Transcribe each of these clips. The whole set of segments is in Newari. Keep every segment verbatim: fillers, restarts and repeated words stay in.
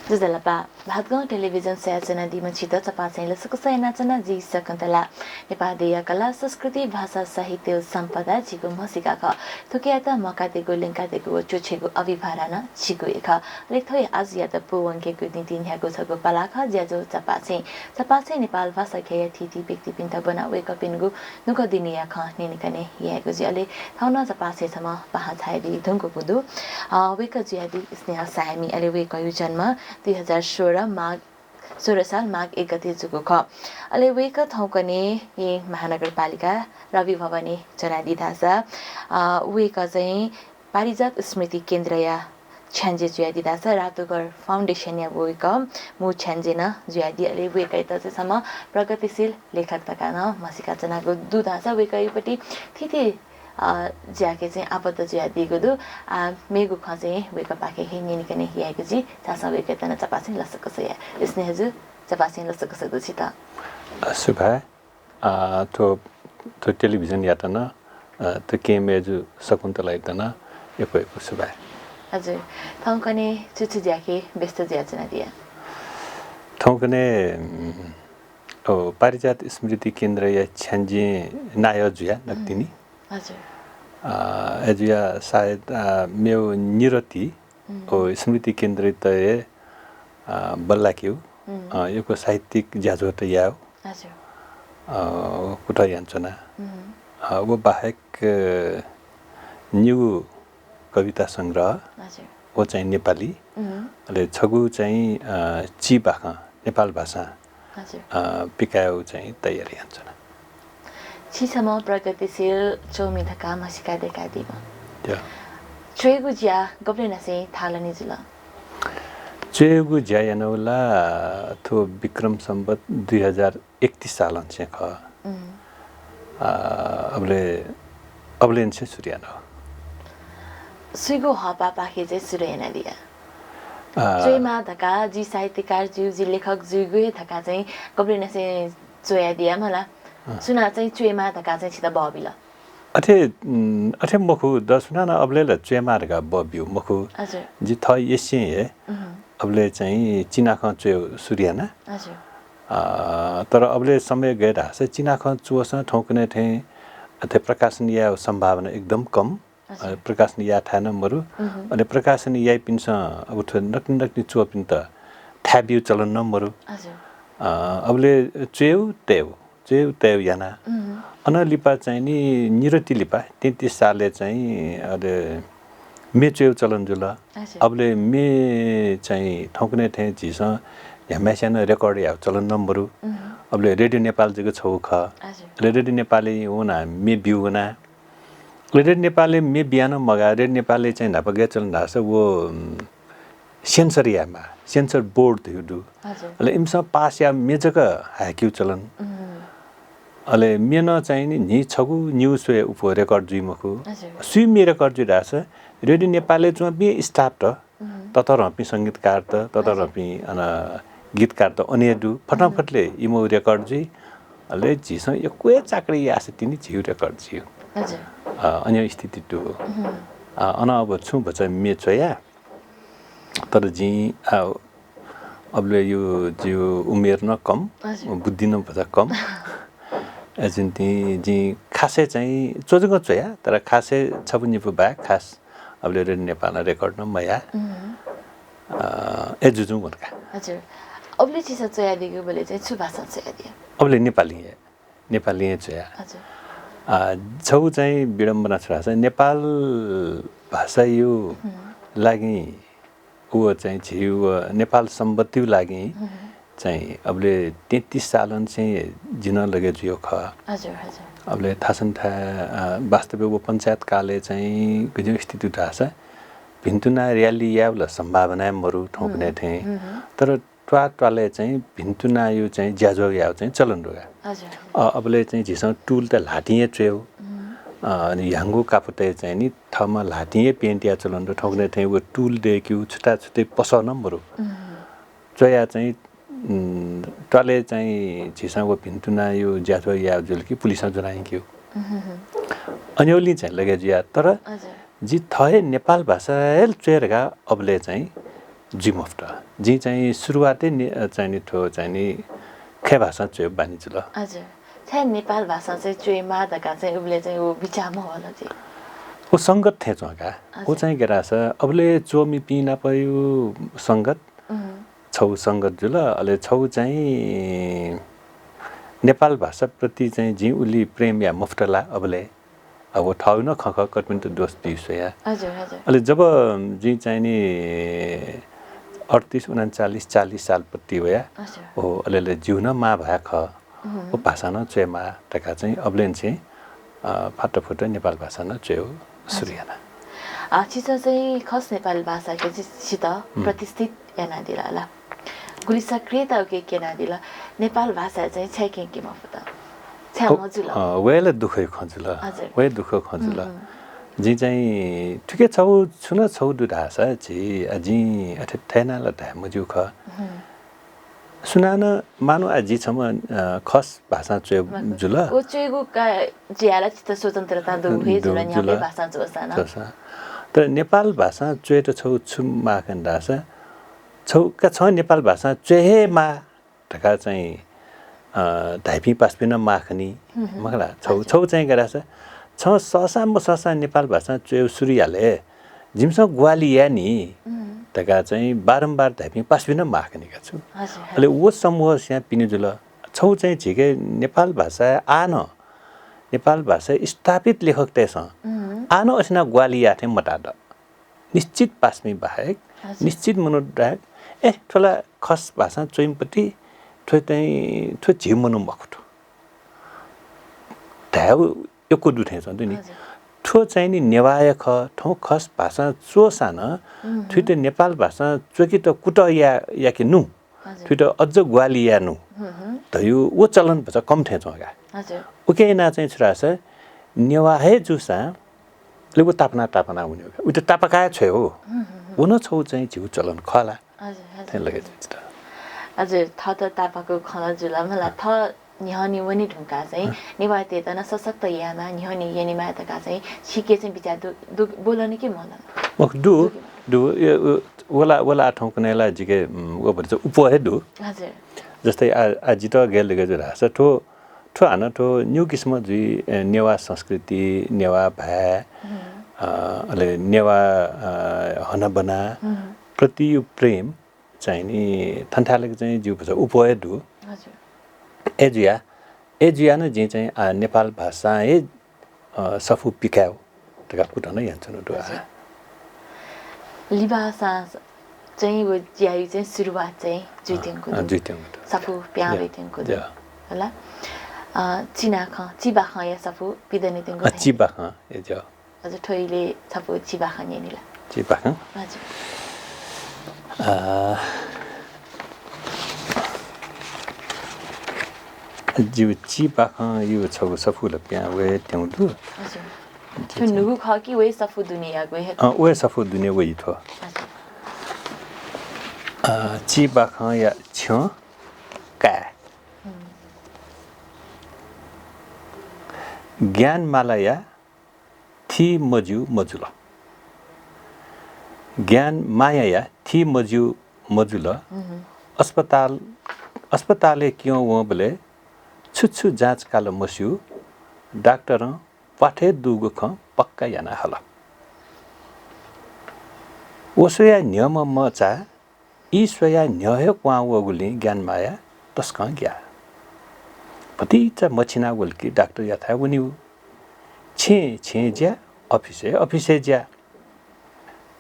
ज्वजलपा। भादगाउँ टेलिभिजन स्वयाच्वनादीम्ह छित चपाःछेँ लसकुस यानाच्वना, जि शकुन्तला। नेपाः देय्‌या कला, संस्कृति, भाषा, साहित्य व सम्पदा झीगु म्हसीका खः। थुकियात म्वाकादीगु, ल्यंकादीगु व च्वछेगु अभिभारा नं झीगु हे खः। अले थ्व हे आजुयात पूवंकेगु निंतिं न्ह्यागु छगू पाला खः ज्याझ्वः चपाःछेँ। चपाःछेँ नेपाल भाषा ख्यःया थीथी व्यक्तिपिन्त ब्वनाः वय्‌कःपिनिगु नुगः दिनया खँ न्यनेकने यायेगु जुइ। अले थौं नं चपाःछेँय् छम्ह पाहां झायादी धुंकूगु दु। अ, वय्‌कः जुयादी स्नेह साय्‌मी। अले वय्‌कःया जन्म दुई हजार सोह्र माघ, सोह्र साल माघ एक गते जूगु खः। अले वय्‌कः थौंकन्हय् हे महानगरपालिका रवि भवनय् च्वनादी धाःसा, अ, वय्‌कः चाहिँ पारिजात स्मृति केन्द्रया छ्याञ्जे जुयादी धाःसा रातोघर फाउन्डेसनया वय्‌कः मू छ्याञ्जे नं जुयादी। अले वय्‌कःयात चाहिँ छम्ह प्रगतिशील लेखक धकाः नं म्हसीका च्वनागु दु धाःसा वय्‌कःयापट्टि थीथी, अ, ज्याखँय् चाहिँ आबद्ध जुयादीगु दु। आ, मेगु खँ चाहिँ वय्‌कःपाखें हे न्यनेकने यायेगु जुइ। झासँ वय्‌कःयात नं चपाःछेँ लसकुस याये। स्नेहजु, चपाःछेँ लसकुस दु छित। अ, सुभाय्। अ, थ्व, थ्व टेलिभिजनयात नं, अ, थ्व केहेँ मय्‌जु शकुन्तलायात नं यक्व यक्व सुभाय्। हजुर, थौंकन्हय् छु छु ज्याखँय् व्यस्त जुयाच्वनादिया? थौंकन्हय्, उम्, ओ, पारिजात स्मृति केन्द्रया छ्याञ्जें नायः जुया नकतिनि। हजुर। अ, अय्‌जुया सायद, अ, मेगु निरति, उम्। ओ, स्मृति केन्द्रयात हे, अ, बल्लाकेगु, उम्। अ, यक्व साहित्यिक ज्याझ्वःत यायेगु। हजुर। अ, कुतः यानाच्वना। उम्। अ, व बाहेक, अ, निगू कविता संग्रह, हजुर। व चाहिँ नेपाली, उम्। अले छगू चाहिँ, अ, चिबाखं नेपाल भाषां, हजुर। अ, पिकायेगु चाहिँ तयारी यानाच्वना। छि छम्ह प्रगतिशील च्वमि धकाः म्हसीका दय्‌कादीम्ह। ज्या। च्वयेगु ज्या गबलेंनिसें थालनी जुल? च्वयेगु ज्या यानागु ला थ्व विक्रम सम्वत दुई हजार एकतिस सालंनिसें खः। उम्। अ, अबले, अबलेंनिसें सुरु यानागु। सुइगु हःपाःपाखे चाहिँ सुरु यानादिया? अ, च्वयेमाः धकाः, जि साहित्यकार जुइ, जि लेखक जुइगु हे धकाः चाहिँ गबलेंनिसें च्वयादिया मला? अँ। सुनां चाहिँ च्वयेमाः धकाः चाहिँ छित बः बिल? अथे, उम्, अथे मखु, द सुनानं अबलय् ला च्वयेमाः धकाः बः ब्यू मखु। हजुर। जि थः यसें हे उम्। अबलय् चाहिँ चिनाखँ च्वयेगु सुरु याना। हजुर। अ, तर अबलय् समय गय् धाःसा चिनाखँ च्वःसां थौंकन्हय् थें अथे प्रकाशन यायेगु सम्भावना एकदम कम। हजुर। अ, प्रकाशन याःथाय् नं मरु। उम्। अले प्रकाशन याइपिन्सं अब थ्व नकतिनि नकतिनि च्वःपिन्त थाय् ब्यू चलन नं मरु। हजुर। अ, अबलय् च्वयेगु तयेगु, च्वयेगु तयेगु याना। उम्। अनं लिपा चाहिँ नि निरति लिपा, तैंतिस सालय् चाहिँ अले म्ये च्वयेगु चलन जुल। हजुर। अबलय् म्ये चाहिँ थौंकन्हय् थें झीसं न्ह्याम्हस्यां नं record यायेगु चलन नं मरु। उम्। अबलय् रेडियो नेपाल जक छगू खः। हजुर। अले रेडियो नेपालय् वनाः म्ये ब्यू वना। अले रेडियो नेपालय् म्ये बियाः नं मगाः, रेडियो नेपालय् चाहिँ न्हापा गय् चलन धाःसा व, उम्, censor यायेमाः, censor board धइगु दु। हजुर। अले इमिसं pass याःगु म्ये जक हाय्‌केगु चलन। उम्। अले म्ये नं चाहिँ नि न्हि छगू निगू स्वयाः अप्वः record जुइ मखु। हजुर। सुइ म्ये record जुइ धाःसा रेडियो नेपालय् च्वंपिं staff त, उम्। ततःधंपिं संगीतकार त, ततःधंपिं, हजुर। अन गीतकार त अन हे दु। फटाफटले, उम्। इमिगु record जुइ। अले झीसं यक्व हे चाकरी याःसा तिनि झीगु record जुइ। हजुर। अ, अन हे स्थिति दु। उम्। अ, अन अब छुं भचा म्ये च्वया। तर जिं, आ, अबलय् यो जिगु उमेर नं कम, हजुर। बुद्धि नं भचा कम। अय्‌जूगुलिं जिं खासय् चाहिँ च्वजक च्वया, तर खासय् छपु निपु बाहेक खास अबलय् रेडियो नेपालं record नं मयाः। उम्। अ, अय् जुजुं वंका। हजुर। अबलय् छिसं च्वयादीगु बलय् चाहिँ छु भाषां च्वयादिया? अबलय् नेपाली हे। नेपाली हे च्वया। हजुर। अ, छगू चाहिँ विडम्बना छु धाःसा नेपाल भाषाया, उम्। लागि व चाहिँ झी व नेपाल सम्बत्तिया लागि, उम्। चाहिँ अबलय् तैंतिस सालंनिसें जिं लगे जुयागु खः। हजुर, हजुर। अबलय् थासनथाय्, अ, वास्तवय् व पञ्चायत कालय् चाहिँ गज्याःगु स्थिति धाःसा भिन्तुना rally यायेगु ला सम्भावना हे मरु थौंकन्हय्, उम्। थें। उम्। तर त्वाः त्वालय् चाहिँ भिन्तुनाया चाहिँ ज्याझ्वः यायेगु चाहिँ चलन दु का। हजुर। अ, अबलय् चाहिँ झीसं टुल त ल्हातिं हे च्वयेगु। उम्। अ, अनि ह्याउँगु कापुतय् चाहिँ नि थःम्हं ल्हातिं हे paint यायेगु चलन दु। थौंकन्हय् थें व टुल दय्केगु छुता छुतय् पसः नं मरु। उम्। च्वया चाहिँ, उम्, त्वालय् चाहिँ झीसं व भिन्तुनाया ज्याझ्वः यायेगु जुल कि पुलिसं ज्वना यंकेगु। उम्। अन याःगुलिं चाहिँ लगे जुया। तर हजुर। जि थः हे नेपाल भाषा हे च्वये धकाः अबलय् चाहिँ जुइ मफुत। जिं चाहिँ सुरुवातै नि, अ, चाहिँ नि थ्व चाहिँ नि खय् भाषां च्वयेगु बानी जुल। हजुर। छाय् नेपाल भाषां चाहिँ च्वयेमाः धकाः चाहिँ उबलय् चाहिँ व बिचाः मवल चाहिँ? व संगत थें च्वं का। हजुर। व चाहिँ गय् धाःसा अबलय् च्वमिपिं नापया संगत, उम्। छगू संगत जुल, अले छगू चाहिँ नेपाल भाषाप्रति चाहिँ जिं उलि प्रेम याये मफुत ला अबलय्। अब व थःगु नं खँ खः, कर्पिन्त दोष बी स्वया। हजुर, हजुर। अले जब जिं चाहिँ नि अड्तिस, उनन्चालिस, चालिस सालपट्टि वया, हजुर। हो, अले, अले जिगु नं मांभाय् खः। उम्। व भाषां नं च्वयेमाः धकाः चाहिँ अबलय् निसें, अ, फातफुत नेपाल भाषां नं च्वयेगु सुरु याना। अ, छिसं चाहिँ खस नेपाल भाषाके चाहिँ छित उम्। प्रतिष्ठित यानादिल ला। गुलि सक्रियता उकी क्यनादिल। नेपाल भाषा चाहिँ छाय् क्यंके मफुत? छाय् अ, मजुल? अ, व हे ला दुःखया खँ जुल। हजुर। व हे दुःखया खँ जुल। उम्, उम्। जिं चाहिँ थुके छगू, छुं नं छगू दु धाःसा झी, अ, जिं अथे थथे याना ला धाये मज्यू खः। उम्। सुनानं मानु आ जि छम्ह, अ, खस भाषां च्वये मखु। जुल। व च्वयेगु का जुयाः ला छित स्वतन्त्रता दु हे दु जुल, जुल। न्ह्यागु भाषां च्वःसां नं। च्वःसां। तर नेपाल भाषां च्वयेत छगू छु माः खनि धाःसा, छगू का छं नेपाल भाषां च्वये हे माः धकाः चाहिँ, अ, धाइपिं पासापिं नं माः खनि, हम्म। मखु ला? छगू, हजुर। छगू चाहिँ गय् धाःसा, छं सःसां मसःसां नेपाल भाषां च्वयेगु सुरु याले, जिमिसं ग्वाहालि याये नि, हम्म। धकाः चाहिँ बारम्बार धाइपिं पासापिं नं माः खनि का छु। हजुर, हजुर। अले व समूह स्वयां पिने जुल। छगू चाहिँ झीके नेपाल भाषाय् आः नं, नेपाल भाषाय् स्थापित लेखकतय्सं हम्म। आः नं अथे यानाः ग्वाहालि याये थें मतात। निश्चित पासापिं बाहेक, हजुर। निश्चित मनूत बाहेक, ए, थ्व ला खस भाषां च्वइम्ह पति, थ्व चाहिँ, थ्व झी मनू मखु थ्व धायेगु यक्व दु थें च्वं दु नि। हजुर। थ्व चाहिँ नि नेवाःया खः, थौं खस भाषां च्वःसां नं, उम्, थुइत नेपाल भाषां च्वकेत कुतः या-, याके नु। हजुर। थुइत अझ ग्वाहालि याये नु। हम्म। धयु व चलन भचा कम थें च्वं का। हजुर। उकिं यानाः चाहिँ छु धाःसा नेवाः हे जूसां अले व तापाना तापाना वने का। उइत तापाकाः छ्वये हो। हम्म। व नं छगू चाहिँ झीगु चलन खः ला। हजुर, हजुर। थें लगे जुल। हजुर, थःत तापाकू खँ ला जुल मला, थः न्ह्यःने वने धुंकाः चाहिँ नेवाःतय्त नं सशक्त यायेमाः, न्ह्यःने यनेमाः धकाः चाहिँ छिके चाहिँ बिचाः दु, दु, बोलन कि मलन? मखु, दु, दु कि? दु। ए, उ, व ला, व ला आः थौंकन्हय् ला जिके, उम्, व भतिचा उपः हे दु। हजुर। जस्तै आ, आ जितः गय् लगे जुल धाःसा थ्व, थ्व हानं थ्व न्यू किसिमं जुइ, ए, नेवाः संस्कृति, नेवाः भाय्, हम्म। अ, अले नेवाः, अ, हनाबना हम्म। प्रतियु प्रेम चाहिँ नि थन्थाय् लगे चाहिँ जिगु भचा उपः हे दु। हजुर। अय् जुया, अय् जुया नं जिं चाहिँ, आ, नेपाल भाषां हे, अ, सफू पिकाये धकाः कुतः नं यानाच्वनागु दु, आ। हजुर। लिबासां चाहिँ व ज्यायु चाहिँ सुरुवात चाहिँ जुइत्यंगु अ, दु। जुइत्यंगु दु। सफू पिहां वइत्यंगु दु। ज्या। होला। अ, चिनाखँ, चिबाखँया सफू पिदनेत्यंगु अ, दु। चिबाखँ, ए, ज्या। हजुर, थ्व इलय् छपु चिबाखँ न्यने ला? चिबाखँ? हजुर। अ, जिगु चिबाखँया छगू सफू ला पिहां वयेत्यंगु दु। हजुर। थ्व नुगः खः कि वय् सफू दुनेयागु हे? अ, वय् सफू दुने वइ थ्व। हजुर। अ, चिबाखँया छ्यं काय्। हम्म। ज्ञानमालाया थी मज्यू मजुल। ज्ञानमायाया थी मज्यू मजुल। हम्म। अस्पताल, अस्पतालय् क्यं वंबलय् छु छु जाँच काल मस्यू, डाक्टरं प्वाथय् दुगु खँ पक्का याना हल। व स्वयाः न्ह्यम्ह मचा ई स्वयाः न्ह्यः हे क्वहां वःगुलिं ज्ञानमाया तसकं ग्याः। भतिचा मछिना वल कि डाक्टरयाथाय् वनेगु। छेँ छेँ ज्या, अफिसय् अफिसय् ज्या।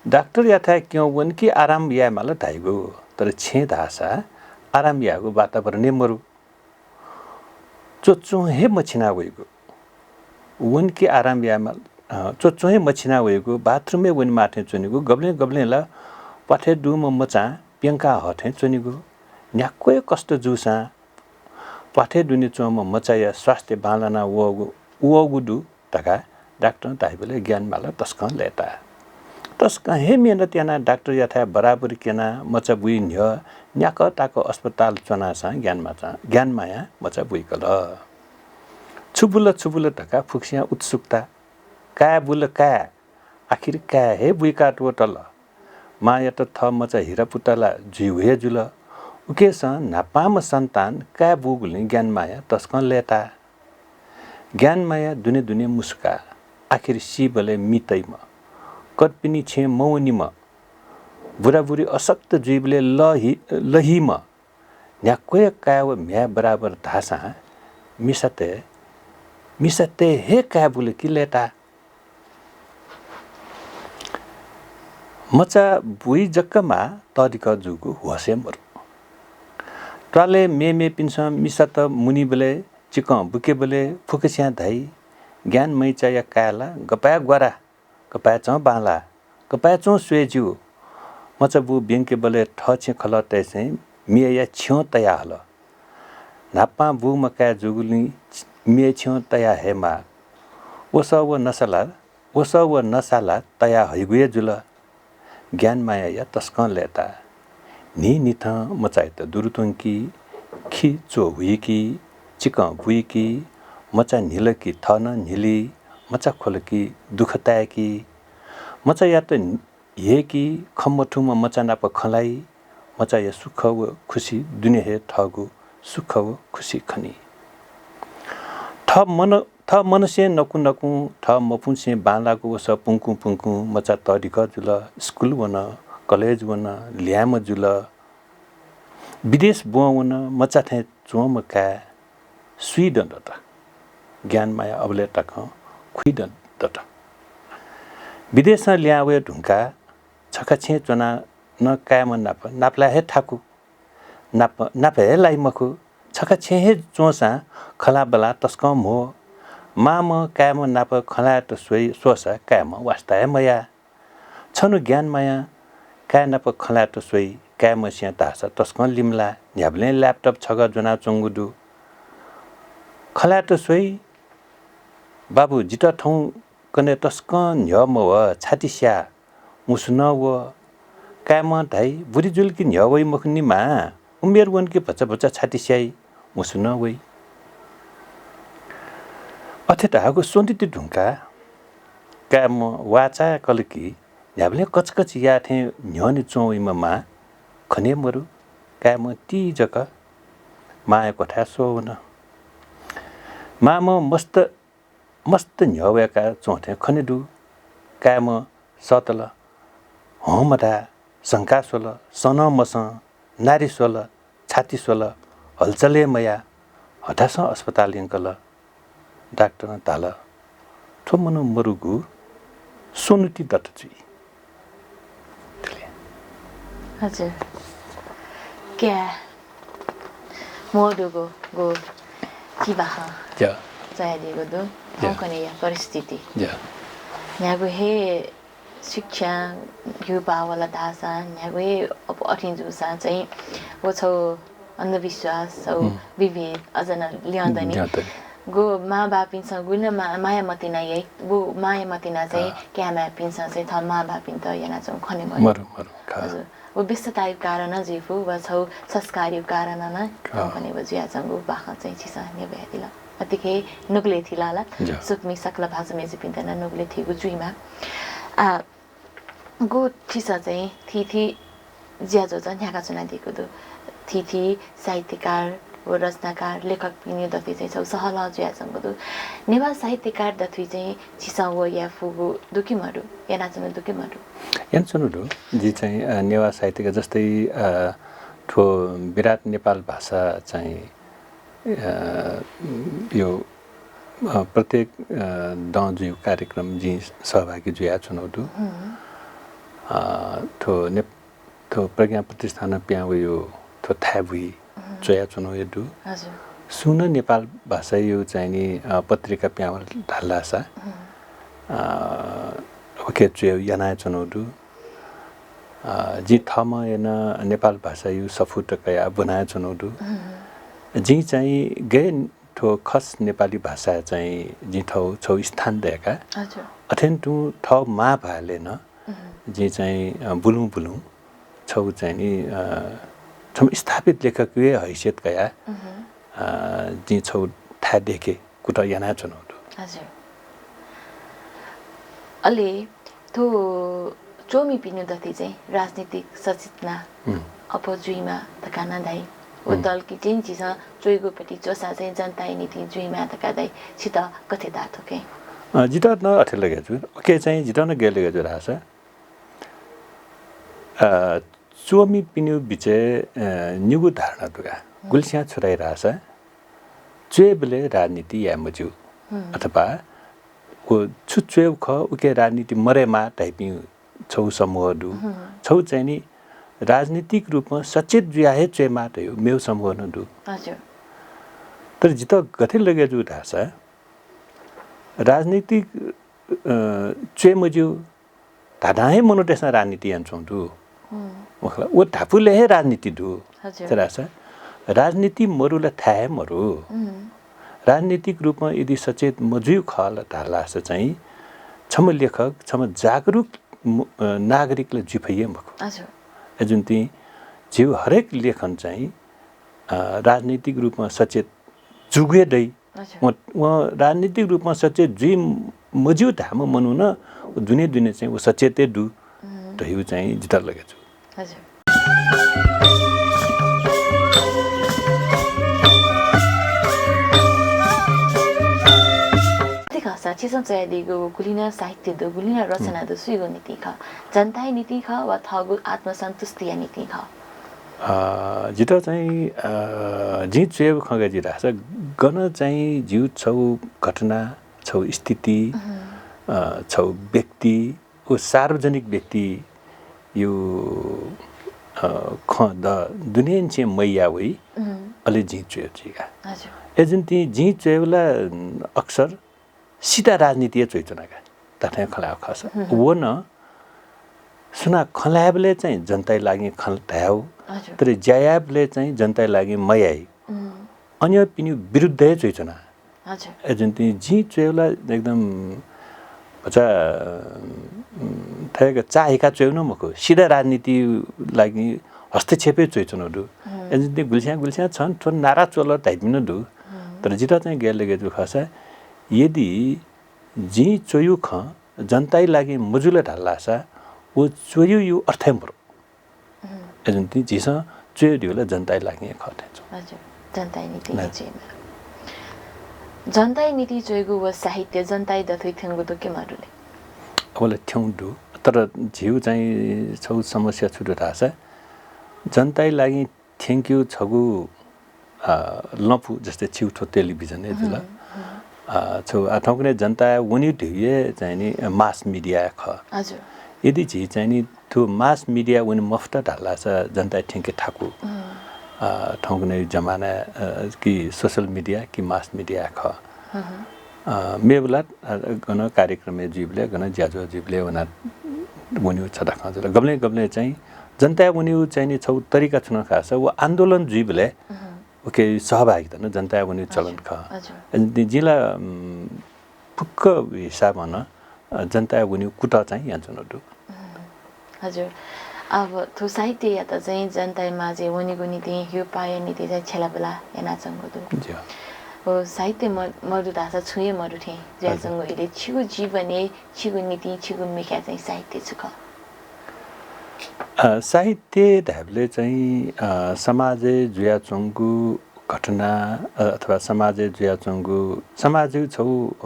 डाक्टरयाथाय् क्यं वन कि आराम यायेमाल धाइगु, तर छेँ धाःसा आराम यायेगु वातावरणय् मरु। च्वच्वं हे मछिना वइगु। वन कि आराम यायेमाल, अ, च्वच्वं हे मछिना वइगु, बाथरुमय् वनेमाः थें च्वनेगु, गबलें गबलें ला प्वाथय् दुम्ह मचां प्यंका हः थें च्वनेगु। न्ह्याक्व हे कष्ट जूसां प्वाथय् दुने च्वंम्ह मचाया स्वास्थ्य बांलाना वःगु, वःगु दु। धकाः डाक्टरं धाइबलय् ज्ञानमाला तसकं लय्ताः। तसकं हे मेहनत यानाः डाक्टरयाथाय् बराबर क्यनाः मचा बुइ न्ह्यः न्याकः ताक अस्पताल च्वनासां ज्ञानमाचां, ज्ञानमायां मचा बुइकल। छु बुल, छु बुल धकाः फुक्कसियां उत्सुकता। काय् बुल काय्, आखिर काय् हे बुइका त्वःतल। मांयात थः मचा हिरापुतला जुइ हुया जुल। उकेसं न्हापांम्ह सन्तान काय् बूगुलिं ज्ञानमाया तसकं लय्ताः। ज्ञानमाया दुने दुने मुसुकाः। आखिर सीबलय् मि तइम्ह, कतःपिनि छेँ मवनीम्ह, बुराबुरी अशक्त जुइबलय् लहि-, लहीम्ह, न्ह्याक्वया काय् व म्ह्याय् बराबर धाःसां मिसातय्, मिसातय् हे काय् बुल कि लय्ताः। मचा बुइ जक माः, तःधिकः जूगु होश हे मरु। त्वालय् मेमेपिन्सं मिसात मुनीबलय्, चिकं बुकेबलय् फुक्कसियां धाइ, "ज्ञानमय्चाया काय् ला गपाय् ग्वारा, गपाय् चं बांलाः, गपाय् च्वं स्वये ज्यू।" मचा बू ब्यंकेबलय् थःछेँ खलःतय्सं मियाया छ्यं तयाहल। न्हापां बूम्ह काय् जूगुलिं मिया छ्यं तया हयेमाः। वसः व नसा ला, वसः व नसा ला तया हइगु हे जुल। ज्ञानमायाया तसकं लय्ताः। न्हिन्हिथं मचायात दुरु त्वंकी, खि च्वहुइकी, चिकं बुइकी, मचा न्हिल कि थः नं न्हिली, मचा ख्वल कि दुःख ताय्की। मचायात ह्यय्की, खँ मथूम्ह मचा नाप खँ ल्हाइ, मचाया सुख व खुसी दुने हे थःगु सुख व खुसी खनी। थः मन, थः मनसें नकु नकुं, थः मपुंसें बांलाःगु वसः पुंकुं पुंकुं मचा तःधिकः जुल। स्कुल वन, कलेज वन, ल्याय्म्ह जुल। विदेश ब्वं वन, मचा थें च्वंम्ह काय् स्वीदँ दत। ज्ञानमाया अबलय् तकं खुइदँ दत। विदेशं लिहां वये धुंकाः छखा छेँय् च्वनाः नं काय्म्ह नाप नापलाये हे थाकु। नाप, नाप हे लाइ मखु। छखा छेँय् हे च्वंसां खँल्हाबल्हा तसकं म्हो। मांम्ह काय्म्ह नाप खँल्हायेत स्वइ, स्वःसा काय्म्ह वास्ता हे मयाः। छन्हु ज्ञानमायां काय् नाप खँल्हायेत स्वइ, काय्म्हसियां धाःसा तसकं लिमलाः। न्ह्याबलें laptop छगः ज्वनाच्वंगु दु। खँल्हायेत स्वइ, "बाबु, जितः थौंकन्हय् तसकं न्ह्यः मवः, छाति स्याः।" मुसु नं वः। काय्म्हं धाइ, "बुरी जुल कि न्ह्यः वइ मखुनि मां, उमेर वन कि भचा भचा छाति स्याइ।" मुसु नं वइ। अथे धाःगु स्वन्हुति धुंकाः काय्म्ह वाःचाय्कल कि न्ह्याबलें कचकच याः थें न्ह्यःने च्वं वइम्ह मां खने मरु। काय्म्ह ति जक मांया क्वथाय् स्वः वन। मांम्ह मस्त मस्त न्ह्यः वय्काः च्वं थें खने दु। काय्म्ह सःतल, हं मधाः, संका स्वल, सं नं मसं, नारि स्वल, छाति स्वल, हलचल हे मयाः। हतासं अस्पताल यंकल। डाक्टरं धाल, "थ्व मनू मरुगु स्वन्हुति दत जुइ।" हजुर। काय् म्हो दुगु गु चिबाखं ज्या। च्वयादीगु दु। ज्या। थौंकन्हय्या परिस्थिति। ज्या। न्ह्यागु हे शिक्षा न्ह्यू पाः वल धाःसां, न्ह्यागु हे अप-, अथें जूसां चाहिँ व छगू अन्धविश्वास, छगू हम्म। विभेद अझ नं ल्यं दनि। ल्यं दनि। गु मांबापिन्सं गुलि नं मा-, माया मतिना याइ, गु माया मतिना चाहिँ अँ। काय्म्हय्पिन्सं चाहिँ थः मांबापिन्त यानाच्वंगु खने मरु। मरु, मरु, खः। हजुर। व व्यस्तताया कारणं जुइफु, वा छगू संस्कारया कारणं नं अँ। थौंकन्हय् व जुयाच्वंगु बाखं चाहिँ छिसं न्ह्यब्वयादिल। अतिकं नुगलय् थिला ला, ज्या। सुकमि सकल भाजु मय्जुपिन्त नं नुगलय् थीगु जुइमाः। आ, गु छिसं चाहिँ थीथी ज्याझ्वः चाहिँ न्ह्याकाच्वनादीगु दु। थीथी साहित्यकार व रचनाकार, लेखकपिनि दथुइ चाहिँ छगू सहलह जुयाच्वंगु दु। नेवाः साहित्यकार दथुइ चाहिँ छिसं व याये फुगु दु कि मदु? यानाच्वनागु दु कि मदु? यानाच्वनागु दु। जिं चाहिँ, अ, नेवाः साहित्यकार जस्तै, अ, थ्व विराट नेपाल भाषा चाहिँ अ, यो, अ, प्रत्येक, अ, दँ जुइगु कार्यक्रम जिं सहभागी जुयाच्वनागु दु। हम्म। अ, थ्व ने-, थ्व प्रज्ञा प्रतिष्ठानं पिहां वइगु थ्व थाय् बुइ हम्म। च्वयाच्वनागु हे दु। हजुर। सुं नं नेपाल भाषाया चाहिँ नि, अ, पत्रिका पिहां वल धाःसा, हम्म। अ, उकी च्वयेगु यानाच्वनागु दु। अ, जिं थःम्हं हे नं नेपाल भाषाया सफूत कयाः ब्वनाच्वनागु दु। हम्म। जिं चाहिँ गय् थ्व खस नेपाली भाषाय् चाहिँ जिं थःगु छगू स्थान दय्काः हजुर। अथें तुं थःगु मांभालय् नं हम्म। जिं चाहिँ, अ, बुलुं बुलुं छगू चाहिँ नि, अ, छम्ह स्थापित लेखकया हैसियत कयाः, हम्म। अ, जिं छगू थाय् दय्के कुतः यानाच्वनागु दु। हजुर। अले थ्व च्वमिपिनि दथुइ चाहिँ राजनीतिक सचेतना अप्वः जुइमा धकाः नं धाइ। व दलकि चाहिँ झीसं च्वइगुपट्टि च्वसा चाहिँ जनताया निंतिं जुइमा धकाः धाइ। छितः गथे ताः थुके? अ, जितः नं अथे लगे जू। उके चाहिँ जितः नं गय् लगे जू धाःसा, अ, च्वमिपिनि बिचय्, अ, निगू धारणा दु का। गुलिस्यां छु धाइ धाःसा, च्वय्बलय् राजनीति याये मज्यू। अथवा व छु च्वय् खः, उके राजनीति मरयेमाः धाइपिं छगू समूह दु। छगू चाहिँ नि राजनीतिक रूपमा सचेत जुया हे च्वयेमाः धइगु मेगु समूह नं दु। हजुर। तर जितः गथे लगे जू धाःसा, राजनीतिक, अ, च्वय् मज्यू धाधां हे मनूतय्सं राजनीति यानाच्वंगु दु। मखु ला, व धापुलय् हे राजनीति दु। हजुर। तर धाःसा राजनीति मरु ला थाय् हे मरु। राजनीतिक रूपमा यदि सचेत मजुइगु खः ला धाःसा चाहिँ छम्ह लेखक, छम्ह जागरुक मु-, अ, नागरिक ला जुइ फइ हे मखु। हजुर। अय् जुन्तिं झीगु हरेक लेखन चाहिँ, अ, राजनीतिक रूपमा सचेत जूगु हे दइ। अच्छा। वं, वं राजनीतिक रूपमा सचेत जुइ मज्यू धाःम्ह मनू नं व दुने दुने चाहिँ व सचेत हे दु धइगु चाहिँ जितः लगे जू। हजुर। ठीक खः, छिसं च्वयादीगु गुलि नं साहित्य दु, गुलि नं रचना दु, सुइगु निंतिं खः? जनताया निंतिं खः वा थःगु आत्मसन्तुष्टिया निंतिं खः? अ, जितः चाहिँ, अ, जिं च्वयेगु खँ गय् जुइ धाःसा, गन चाहिँ जिगु छगू घटना, छगू स्थिति, अ, छगू व्यक्ति, व सार्वजनिक व्यक्तिया, अ, खँ द-, दुनेंनिसें मय् याः वइ, अले जिं च्वयेगु जुइ का। हजुर। अय् जुन्तिं जिं च्वयेगु ला, अक्सर सिधा राजनीति हे च्वइच्वना का, धात्थें खँ ल्हायेगु खःसा। व नं सुनां खँ ल्हायेबलय् चाहिँ जनताया लागि खँ धायेगु, हजुर। तर ज्या यायेबलय् चाहिँ जनताया लागि मयाइ। अन्यपिनि विरुद्ध हे च्वइच्वना। हजुर। अय् जुन्तिं जिं च्वयेगु ला एकदम भचा, उम्, थ्याक्क चाःहिका च्वयेगु नं मखु, सिधा राजनीति लागि हस्तक्षेप हे च्वइच्वनागु दु। अय् जुन्तिं गुलिस्यां गुलिस्यां छन थ्व नारा च्वल धाइपिं नं दु। तर जितः चाहिँ गय् लगे जू खःसा, यदि जिं च्वयेगु खँ जनताया लागि मजुल धाःसा, व च्वयेगुया अर्थ हे मरु। अय् जुन्तिं झीसं च्वयेगु धइगु ला जनताया लागि हे खः थें च्वं। हजुर, जनताया निंतिं हे च्वयेमाः। जनताया निंतिं च्वयेगु व साहित्य जनताया दथुइ थ्यंगु दु कि मदु ले? अबलय् थ्यंगु दु, तर झीगु चाहिँ छगू समस्या छु दु धाःसा, जनताया लागि थ्यंकेगु छगू, अ, लँपु, जस्तै छिगु थ्व टेलिभिजन हे जुल। अ, छगू, अ, थौंकन्हय् जनताया वनेगु धइगु हे चाहिँ नि mass media खः। हजुर। यदि झी चाहिँ नि थ्व mass media वने मफुत धाःसा जनताया थ्यंके थाकु। अ, थौंकन्हय् जमाना, अ, कि social media कि mass media खः। अ, मेबलय्, अ, गन कार्यक्रमय् जुइबलय्, गन ज्याझ्वः जुइबलय् वना वनेगु छता खँ जुल। गबलें गबलें चाहिँ जनताया वनेगु चाहिँ नि छगू तरिका छु नं खःसा, व आन्दोलन जुइबलय् उके सहभागिता नं जनताया वनेगु चलन खः। हजुर। अ, जिं ला, उम्, फुक्क हिसाबं नं, अ, जनताया वनेगु कुतः चाहिँ यानाच्वनागु दु। हजुर। अब थ्व साहित्ययात चाहिँ जनताया माझय् वनेगु निंतिं, हेय्पाःया निंतिं चाहिँ छ्यलाबुला यानाच्वंगु दु। ज्यू। व साहित्य म-, मदु धाःसा छुं हे मदु थें जुयाच्वंगु। हजुर। इले छिगु जीवनय्, छिगु निंतिं, छिगु मिखाय् चाहिँ साहित्य छु खः? अ, साहित्य धायेबलय् चाहिँ, अ, समाजय् जुयाच्वंगु घटना, अ, अथवा समाजय् जुयाच्वंगु, समाजय् छगू, अ,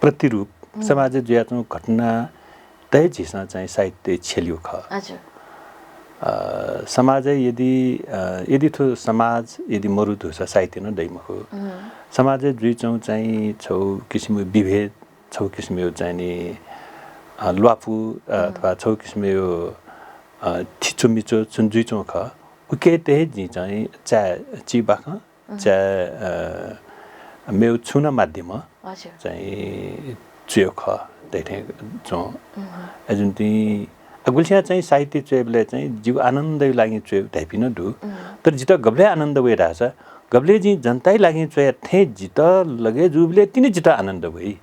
प्रतिरूप, समाजय् जुयाच्वंगु घटना तय् झीसं चाहिँ साहित्य छ्यलेगु खः। हजुर। अ, समाजय् यदि, अ, यदि थ्व समाज यदि मरु धुंसा साहित्य नं दइ मखु। समाजय् जुइच्वंगु चाहिँ छगू किसिमया विभेद, छगू किसिमया चाहिँ नि, अ, ल्वापु, अ, अथवा छगू किसिमया, अ, थिचोमिचो जुन जुइच्वंगु खः, उकेत हे जिं चाहिँ चाहे चिबाखं, चाहे, अ, मेगु छुं नं माध्यमं चाहिँ च्वयेगु खः धइथें च्वं। अय् जुन्तिं, अ, गुलिस्यां चाहिँ साहित्य च्वयेबलय् चाहिँ जिगु आनन्दया लागि च्वयेगु धाइपिं नं दु। तर जितः गबलय् आनन्द वइ धाःसा, गबलय् जिं जनताया लागि च्वया थें जितः लगे जूबलय् तिनि जितः आनन्द वइ।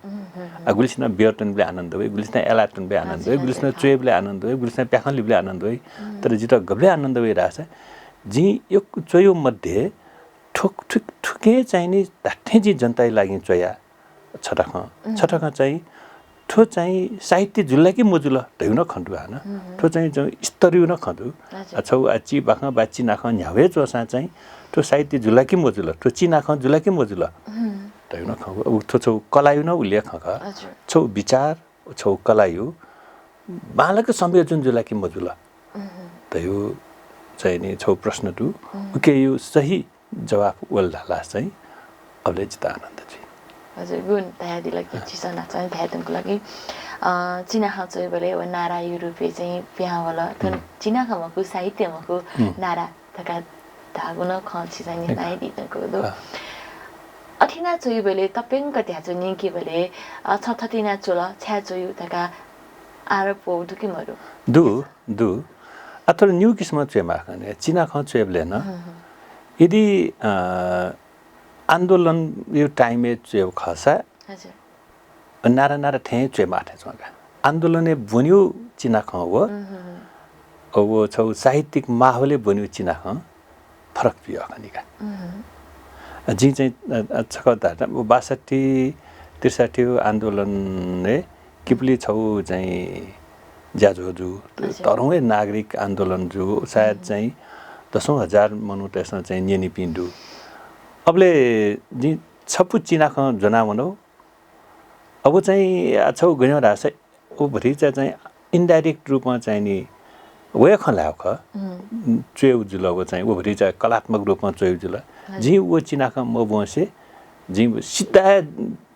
अ, गुलिसिनं बियर त्वनेबलय् आनन्द वइ, गुलिसिनं एला त्वनेबलय् आनन्द वइ, गुलिसिनं च्वयेबलय् आनन्द वइ, गुलिसिनं प्याखं लिबलय् आनन्द वइ। तर जितः गबलय् आनन्द वइ धाःसा, जिं यक्व च्वयेगु मध्ये थुक-, थुक-, थुकें चाहिँ नि धात्थें जिं जनताया लागि च्वया छता खँ। छता खँ चाहिँ थ्व चाहिँ साहित्य जुल कि मजुल धयु नं खँ दु हानं। थ्व चाहिँ चाहिँ स्तरयु नं खँ दु। आ, छौ आ चिबाखं बा चिनाखं न्ह्यावय् च्वःसां चाहिँ थ्व साहित्य जुल कि मजुल, थ्व चिनाखं जुल कि मजुल धयु नं खँ दु। अब थ्व छौ कलायु नं उल्लेख खँ खः। छौ विचार, छौ कलायु बांलाक संयोजन जुल कि मजुल धयु चाहिँ नि छौ प्रश्न दु। उकेयु सही जवाफ वल धालास चाहिँ अबले जितः आनन्द जुइ। हजुर, गुण धयादिल कि छिसं नाचन धयातंकुल कि, अ, चिनाखं च्वइबलय् व नारायु रूपे चाहिँ पिहां वल। थन चिनाखं मखु, साहित्य मखु, नारा धका धागु नं खँ छिसं निताय् दितंकुल दु। अथिना च्वइबलय् तप्यंक ध्याचु निंकिबलय्, अ, छ थथिना च्वल, छाय् च्वयु धका आरोप वउ दु कि मरु? दु, दु। आ, तर न्यू किसिम च्वय् माखने, चिनाखं च्वय्बलय् नं। यदि, अ, आन्दोलनयु time-य् च्वय् खःसा, हजुर। नारा नारा थें च्वय् माः थें च्वं का। आन्दोलनय् ब्वन्यु चिनाखं व, व छौ साहित्यिक माहौलय् ब्वन्यु चिनाखं फरक जुइ खनी का। जिं चाहिँ, अ, अ, छकः धाःसा बासठी त्रिसठी आन्दोलनय् किपुली छौ चाहिँ ज्याझ्वः जु, तरुं हे नागरिक आन्दोलन जु, सायद चाहिँ दसौँ हजार मनूतय्सं चाहिँ न्यनीपिं दु। अबले जिं छपु चिनाखं ज्वनावनौ। अब चाहिँ आ छौ गय् धाःसा व भतिचा चाहिँ indirect रूपं चाहिँ नि वया खँ ल्हाय् खः। च्वय् जुल व चाहिँ व भतिचा कलात्मक रूपं च्वय् जुल। जिं व चिनाखं मब्वंसे जिं सिधा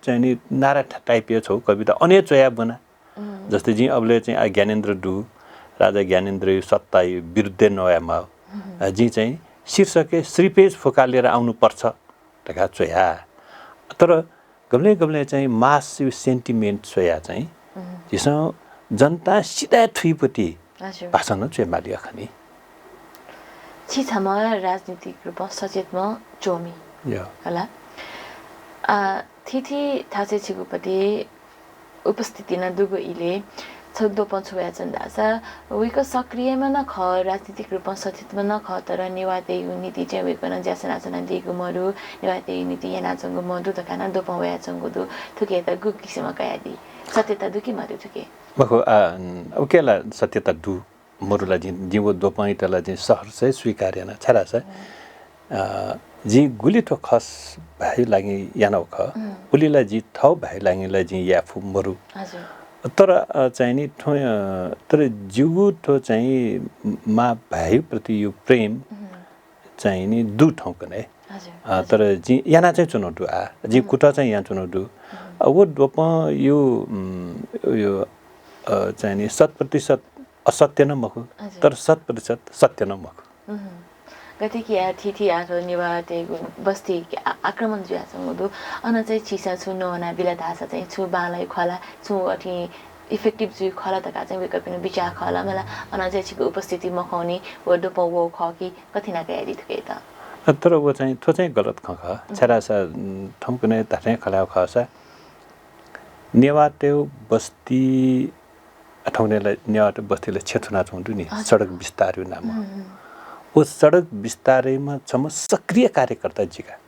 चाहिँ नि नारा type-य् छौ कविता अने च्वया ब्वना। जस्तै जिं अबले चाहिँ आ ज्ञानेन्द्र दु, राजा ज्ञानेन्द्रयु सत्तायु विरुद्धय् नवाये माः। आ, जिं चाहिँ शीर्षकय् श्रीपेच फुकालेर आउनुपर्छ धका च्वया। तर गबलें गबलें चाहिँ mass-यु sentiment स्वया चाहिँ झीसं जनता सिधा थुइपति भाषण च्वये माली खनी। छि छम्ह राजनीतिक रूपं सचेतम्ह च्वमि होला। आ, थीथी थासय् छिगुपति उपस्थिति नं दुगु इले छौ द्वपं छु वयाच्वन धाःसा वय्कः सक्रियम्ह नं खः, राजनीतिक रूपं सचेतम्ह नं खः, तर नेवाःतय्गु निंतिं चाहिँ वय्कलं ज्या सनाच्वनादीगु मदु, नेवाःतय्गु निंतिं यानाच्वंगु मदु धकाः नं द्वपं वयाच्वंगु दु। थुकियात गु किसिमं कयादी? सत्यता दु कि मदु थुके? मखु, आ, उके ला सत्यता दु। मरु ला जिं, जिं व द्वपंयात ला जिं सहर्ष हे स्वीकार याना, छाय्धाःसा, अ, जिं गुलि थ्व खस भाय् लागिं यानागु खः, उलि ला जिं थव भाय् लागिं ला जिं याये फु मरु। तर, अ, चाहिँ नि थ्व, अ, तर जिगु थ्व चाहिँ मां भाय् प्रतियु प्रेम चाहिँ नि दु थौंकन्हय्। अ, तर जिं याना चाहिँ च्वनागु दु, आ, जिं कुतः चाहिँ याना च्वनागु दु। अ, व द्वपंयु, उम्, यो, अ, चाहिँ नि शत प्रतिशत असत्य नं मखु, तर शत प्रतिशत सत्य नं मखु। गथे कि आ थीथी आ थ्व नेवाःतय्गु बस्ती आ-, आक्रमण जुयाच्वंगु दु। अन चाहिँ छिसं छुं नवाना बिल धाःसा चाहिँ छुं बांलाइ खः ला, छुं अथि effective जुइ खः ला धकाः चाहिँ वय्कःपिनिगु बिचाः खः ला, मला अन चाहिँ छिगु उपस्थिति मखंनि, व द्वपं वःगु खः कि गथे याना कयादी थुकेत? अ, तर व चाहिँ, थ्व चाहिँ गलत खँ खः। छाय्धाःसा, उम्, थौंकन्हय् धात्थें खँ ल्हायेगु खःसा, नेवाःतय्गु बस्ती, अ, थौंकन्हय् ला नेवाःतय्गु बस्ती ला छेँ थुनाच्वंगु दु नि, सडक विस्तारयु नामं। व सडक विस्तारय्म्ह छम्ह सक्रिय कार्यकर्ता जि का।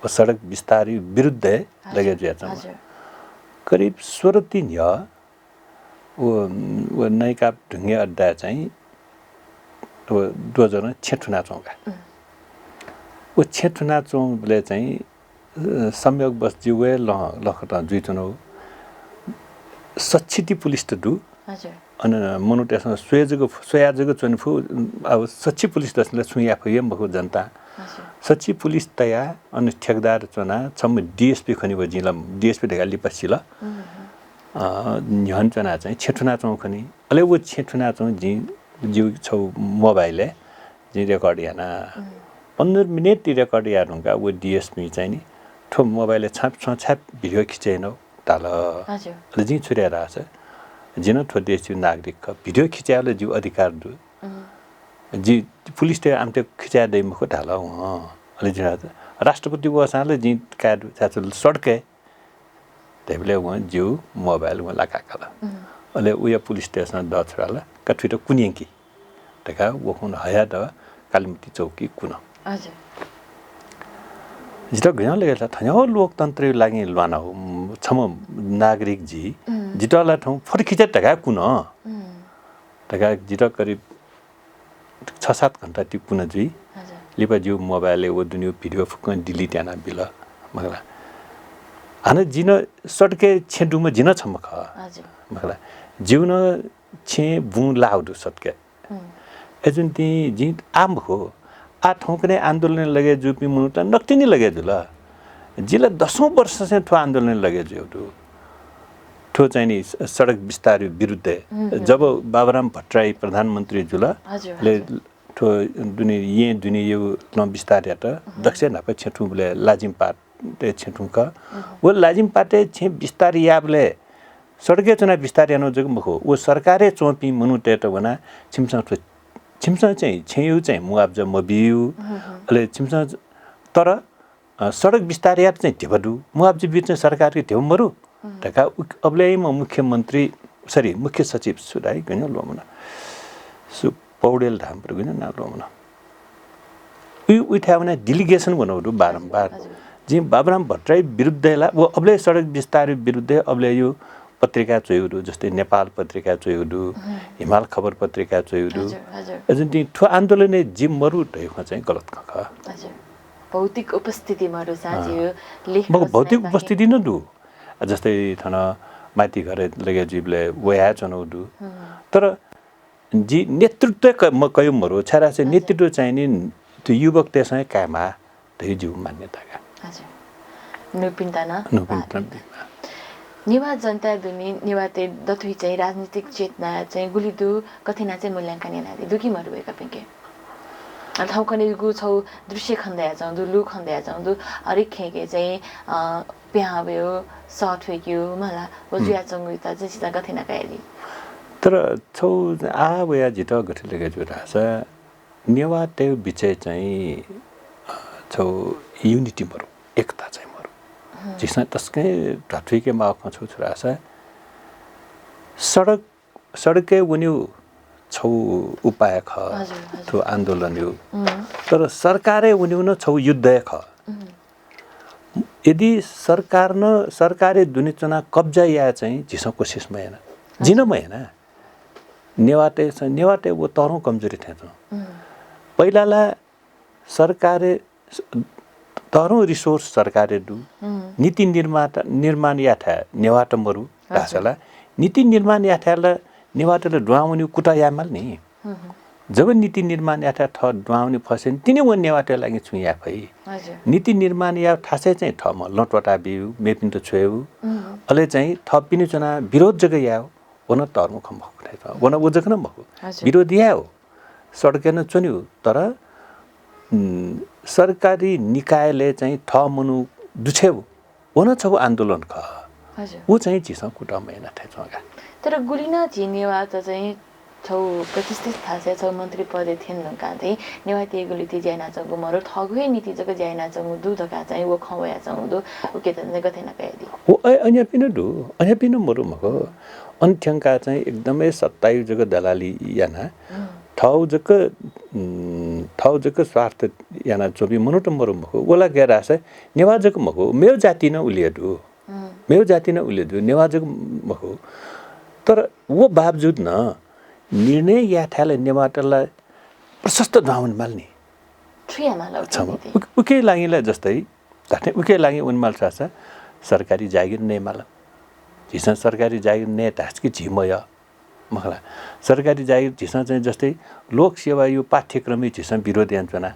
व सडक विस्तारयु विरुद्धय् लगे जुयाच्वंम्ह। करिब सोह्र ति न्ह्यः व, व नैकाप ढुङ्गे अड्डाय् चाहिँ व डोजरं छेँ थुनाच्वंगु का। व छेँ थुनाच्वंबलय् चाहिँ, अ, संयोगवश जि वये लँ-, लखतं जुइच्वनागु। सच्छिति पुलिस त दु। अन मनूतय्सं स्वये जक फु-, स्वया जक च्वने फु, अब सच्छि पुलिस दसले छुं याये फु हे मखु जनता। सच्छि पुलिस तया, अन ठेकदार च्वना, छम्ह DSP खनी व जिं ला DSP धकाः लिपा सिल। अ, न्ह्यःने च्वना चाहिँ छेँ थुनाच्वंगु खनी। अले व छेँ थुनाच्वंगु जिं, जिगु छौ मोबाइलय् जिं record याना। पन्ध्र मिनेट record याये धुंकाः व DSP चाहिँ नि, "थ्व मोबाइलय् छाय्, छं छाय् video खिचय् यानागु?" धाल। अले जिं छु धया धाःसा, "जि नं थ्व देशयु नागरिक खः, video खिचय् यायेगु जिगु अधिकार दु। जि पुलिसतय् आमतय् खिचय् याये दइ मखु" धाल वं। अले जिं धाल, "राष्ट्रपति वःसां ला जिं काये दु, छाय् छु सडकय्?" धइबलय् वं जिगु मोबाइल वं लाकाकाल। अले उया पुलिसतय्सं दःछुराल, "का थुइत कुन्यंकि" धकाः व खुन्हु हयादः कालिमती चौकी कुन। हजुर। जितः गय् लगे ला थन्याव लोकतन्त्रया लागि ल्वाना हो, म, छम्ह नागरिक जि, उम्। जितः ला थौं फोटो खिचे धकाः कुन। उम्। धकाः जितः करिब छ सात घण्टा ति कुन जुइ। हजुर। लिपा जिउ मोबाइलय् व दुनिउ भिडियो फुक्कं डिलिट याना बिल, मखला। हानं जिन सडकय् छेँ दुम्ह जिन छम्ह खः। हजुर। मखला। जिउ न छेँ बुँ लाउ दु सडकय्। उम्। अय्‌जूगुलिं जिं आः मखु, आः थौंकन्हय् आन्दोलनय् लगे जूपिं मनूत नकतिनि लगे जुल। जि ला दसौं वर्षसे थ्व आन्दोलनय् लगे जुयागु दु। थ्व चाहिँ नि स-, सडक विस्तार विरुद्धय्। उम्, उम्। जब बाबुराम भट्टराई प्रधानमन्त्री जुल, हजुर, अले हजुर। थ्व दुने, येँ दुने यु लं विस्तार यात। उम्। दक्ष न्हापा छेँ थुबलय् लाजिमपाटय् छेँ थुंक। उम्। व लाजिमपाटय् छेँ विस्तार याबलय् सडकय् च्वनाः विस्तार यानागु जक मखु, व सरकारय् च्वंपिं मनूतय्‌त वनाः छिमिसं थ्व, छिमिसं चाहिँ छेँयु चाहिँ मुआब्जा मबियु, हं, हं। अले छिमिसं तर, अ, सडक विस्तार यायेत चाहिँ धिबा दु, मुआब्जा बियु चाहिँ सरकारके धिबा मरु हं। धकाः उ-, अबलय्‌म्ह मुख्यमन्त्री, sorry, मुख्य सचिव सु धाइ, गन ल्वःमन। सु पौडेल धाम प्रभु ना ल्वःमन। उइ, उइथाय् वनाः delegation वनागु दु बारम्बार। हजुर, हजुर। जिं बाबुराम भट्टराई विरुद्धय् ला, व अबलय् सडक विस्तार विरुद्धय् अबलय्‌यु पत्रिका च्वयेगु दु, जस्तै नेपाल पत्रिका च्वयेगु दु, हं। हिमाल खबर पत्रिका च्वयेगु दु। हजुर, हजुर। अझ तिं थ्व आन्दोलनय् जि मरु धइगु खँ चाहिँ गलत खँ खः। हजुर। भौतिक उपस्थिति मरुसा अँ। जिउ लेख मखु, रचना भौतिक बाहेक। उपस्थिति न दु। जस्तै थन माइतीघर लगे जुइबलय् वयाच्वनागु दु। हं। तर जि नेतृत्व क-, म कयु मरु, छाय्‌धाःसा हजुर। नेतृत्व चाहिँ नि त्यो युवकतय्‌सं हे कायेमाः धइगु जिगु मान्यता का। हजुर। नुपिन्त नं नुपिन्त नं। नेवाः जनता दुने नेवाःतय् दथुइ चाहिँ राजनीतिक चेतना चाहिँ गुलि दु, कथेना चाहिँ मूल्यांकन यानादी दु कि मरु वय्‌कःपिंके? अले थौंकन्हय्‌गु छौ दृश्य खनेदयाच्वं दु, लु खनेदयाच्वं दु, हरेक खँय्‌के चाहिँ, अ, प्याहां वयु, सः थ्वय्‌क्यु, मला, व हम्म। जुयाच्वंगु इता चाहिँ छितः गथे नकायेदी? तर छौ आः वया जितः गथे लगे जू धाःसा, नेवाःतय् बिचय् चाहिँ, अ, छौ unity मरु, एकता चाहिँ मरु। हम्म। झीसं तसकं ध्वाथुइके माःगु खँ छु छु धाःसा, सडक, सडकय् वनेगु छौ उपाय खः, हजुर, हजुर। थ्व आन्दोलन यु। हम्म। तर सरकारय् वनेगु न छौ युद्ध हे खः। हम्म। यदि सरकारं, सरकारय् दुने च्वनाः कब्जा याये चाहिँ झीसं कोसिस मयाना। जिं न हजुर। मयाना। नेवाःतय्, नेवाःतय् व तःधंगु कमजोरी थें च्वं। हम्म। पहिला ला सरकारय् स-, तःधंगु resource सरकारय् दु। हम्म। नीति निर्माता, निर्माण याथाय् नेवाःत मरु, हजुर। धाःसा ला नीति निर्माण याथाय् ला नेवाःत ला दुहां वनेगु कुतः याये माल नि। हम्म। जब नीति निर्माण याथाय् थः दुहां वने फसेन तिनि व नेवाःतय् लागि छुं याये फइ। हजुर। नीति निर्माण याउ थासय् चाहिँ थःम्हं लँ त्वःता बिउ, मेपिन्त छ्वयेउ। हम्म। अले चाहिँ थः पिने च्वनाः विरोध जक याउ, व न तःधंगु खँ मखु धाइ। व न व जक न मखु। हजुर। विरोध याउ। सडकय् नं च्वनेउ, तर, उम्, सरकारी निकायलय् चाहिँ थः मनू दुछ्वयेउ, व नं छगू आन्दोलन खः। हजुर। व चाहिँ झीसं कुतः मयाना थें च्वं का। तर गुलि नं झी नेवाःत चाहिँ छौ प्रतिष्ठित थासय् छौ मन्त्री पदय् थ्यने धुंकाः चाहिँ नेवाःतय् गुलि ति ज्या यानाच्वंगु मरु, थःगु हे निंतिं जक ज्या यानाच्वंगु दु धकाः चाहिँ व खँ वयाच्वंगु दु। उके त गथे नकायेदी? व अ-, अन्यापिं नं दु, अन्यापिं नं मरु मखु। अन थ्यंकाः चाहिँ एकदमै सत्तायु जक दलाली याना, हम्म। थौ जक, उम्, थौ जक स्वार्थ यानाच्वंपिं मनूत मरु मखु। व ला गय् धाःसा नेवाः जक मखु, मेव जाति नं उलि हे दु। हम्म। मेव जाति नं उलि हे दु, नेवाः जक मखु। तर व बावजुद नं निर्णय याथाय् ला नेवाःत ला प्रशस्त दुहां वने माल नि। छु याये माल उके निंतिं? उक-, उके लागि ला जस्तै, धात्थें उके लागि वने माल धाःसा सरकारी जागिर नये माल। झीसं सरकारी जागिर नये धाःसा कि झी मयः। मखला। सरकारी जागिर झीसं चाहिँ जस्तै लोकसेवायु पाठ्यक्रमय् झीसं विरोध यानाच्वना।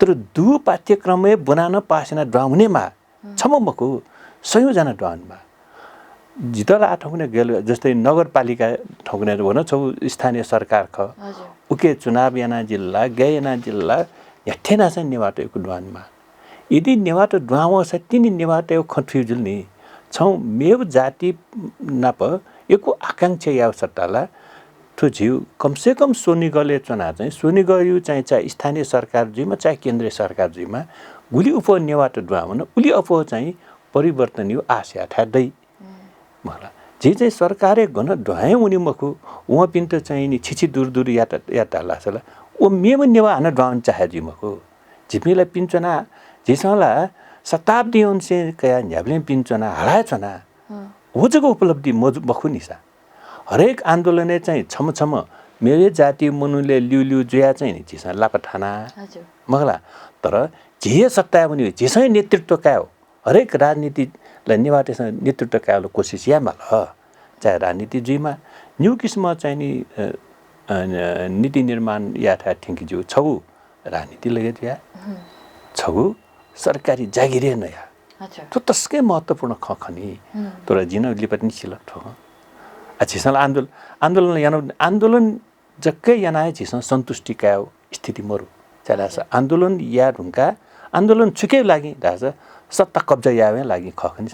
तर दु पाठ्यक्रमय् ब्वना नं पास याना दुहां वने माः। हम्म। छम्ह मखु, सयौँ जना दुहां वने माः। जितः ला आः थौंकन्हय् गय् लु, जस्तै नगरपालिका थौंकन्हय् व नं छगू स्थानीय सरकार खः। हजुर। उके चुनाव यानाजिल ला, गय् यानाजिल ला, न्ह्याथे नासं नेवाःत यक्व दुहां वने माः। यदि नेवाःत दुहां वंसा तिनि नेवाःतय् खँ थुइ जुल नि। छौ मेव जाति नाप यक्व आकांक्षा याउ सट्टा ला थ्व झीउ कम से कम स्वनिगलय् च्वना चाहिँ स्वनिगःयु चाहिँ चाहे स्थानीय सरकार जुइमा, चाहे केन्द्रीय सरकार जुइमा, गुलि अप्वः नेवाःत दुहां वन, उलि अप्वः चाहिँ परिवर्तनयु आश याथाय् दइ। हम्म। मखला। झी चाहिँ सरकारय् गन दुहां हे वनी मखु, वंपिन्त चाहिँ नि छिछि दुर दुर यात, यात धाःसा ला, व मेम्ह नेवाः हानं दुहां वने चाहे जुइ मखु। झीपिं ला पिने च्वना, झीसं ला शताब्दी अंशें कयाः न्ह्याबलें पिने च्वना, हालाय् च्वना। व जक उपलब्धि मजु-, मखु नि सा। हरेक आन्दोलनय् चाहिँ छम्ह छम्ह मेगु जातिया मनूलय् ल्यूल्यू जुयाः चाहिँ नि झीसं लापा थाना। मखु ला? तर झी हे सत्ताय् वनी, झीसं हे नेतृत्व काये हो। हरेक राजनीतिलाई नेवाःतय्‌सं नेतृत्व कायेगु कोसिस यायेमाल। चाहे राजनीति जुइमा, निगू किसिमं चाहिँ नि, अ, अ, नीति निर्माण यायेथाय् थ्यंके ज्यू। छगू राजनीति लगे जुया, छगू सरकारी जागिर हे नया। थ्व तसकं महत्त्वपूर्ण खँ खनी। तर जिं नं लिपा तिनि सिल थ्व खँ। आ, झीसं ला आन्दोलन, आन्दोलन याना, आन्दोलन जक्कै याना हे झीसं सन्तुष्टि कायेगु स्थिति मरु। छाय्‌धाःसा आन्दोलन याये धुंकाः आन्दोलन छुकिया लागि धाःसा सत्ता कब्जा यायेगु लागि खः खनि।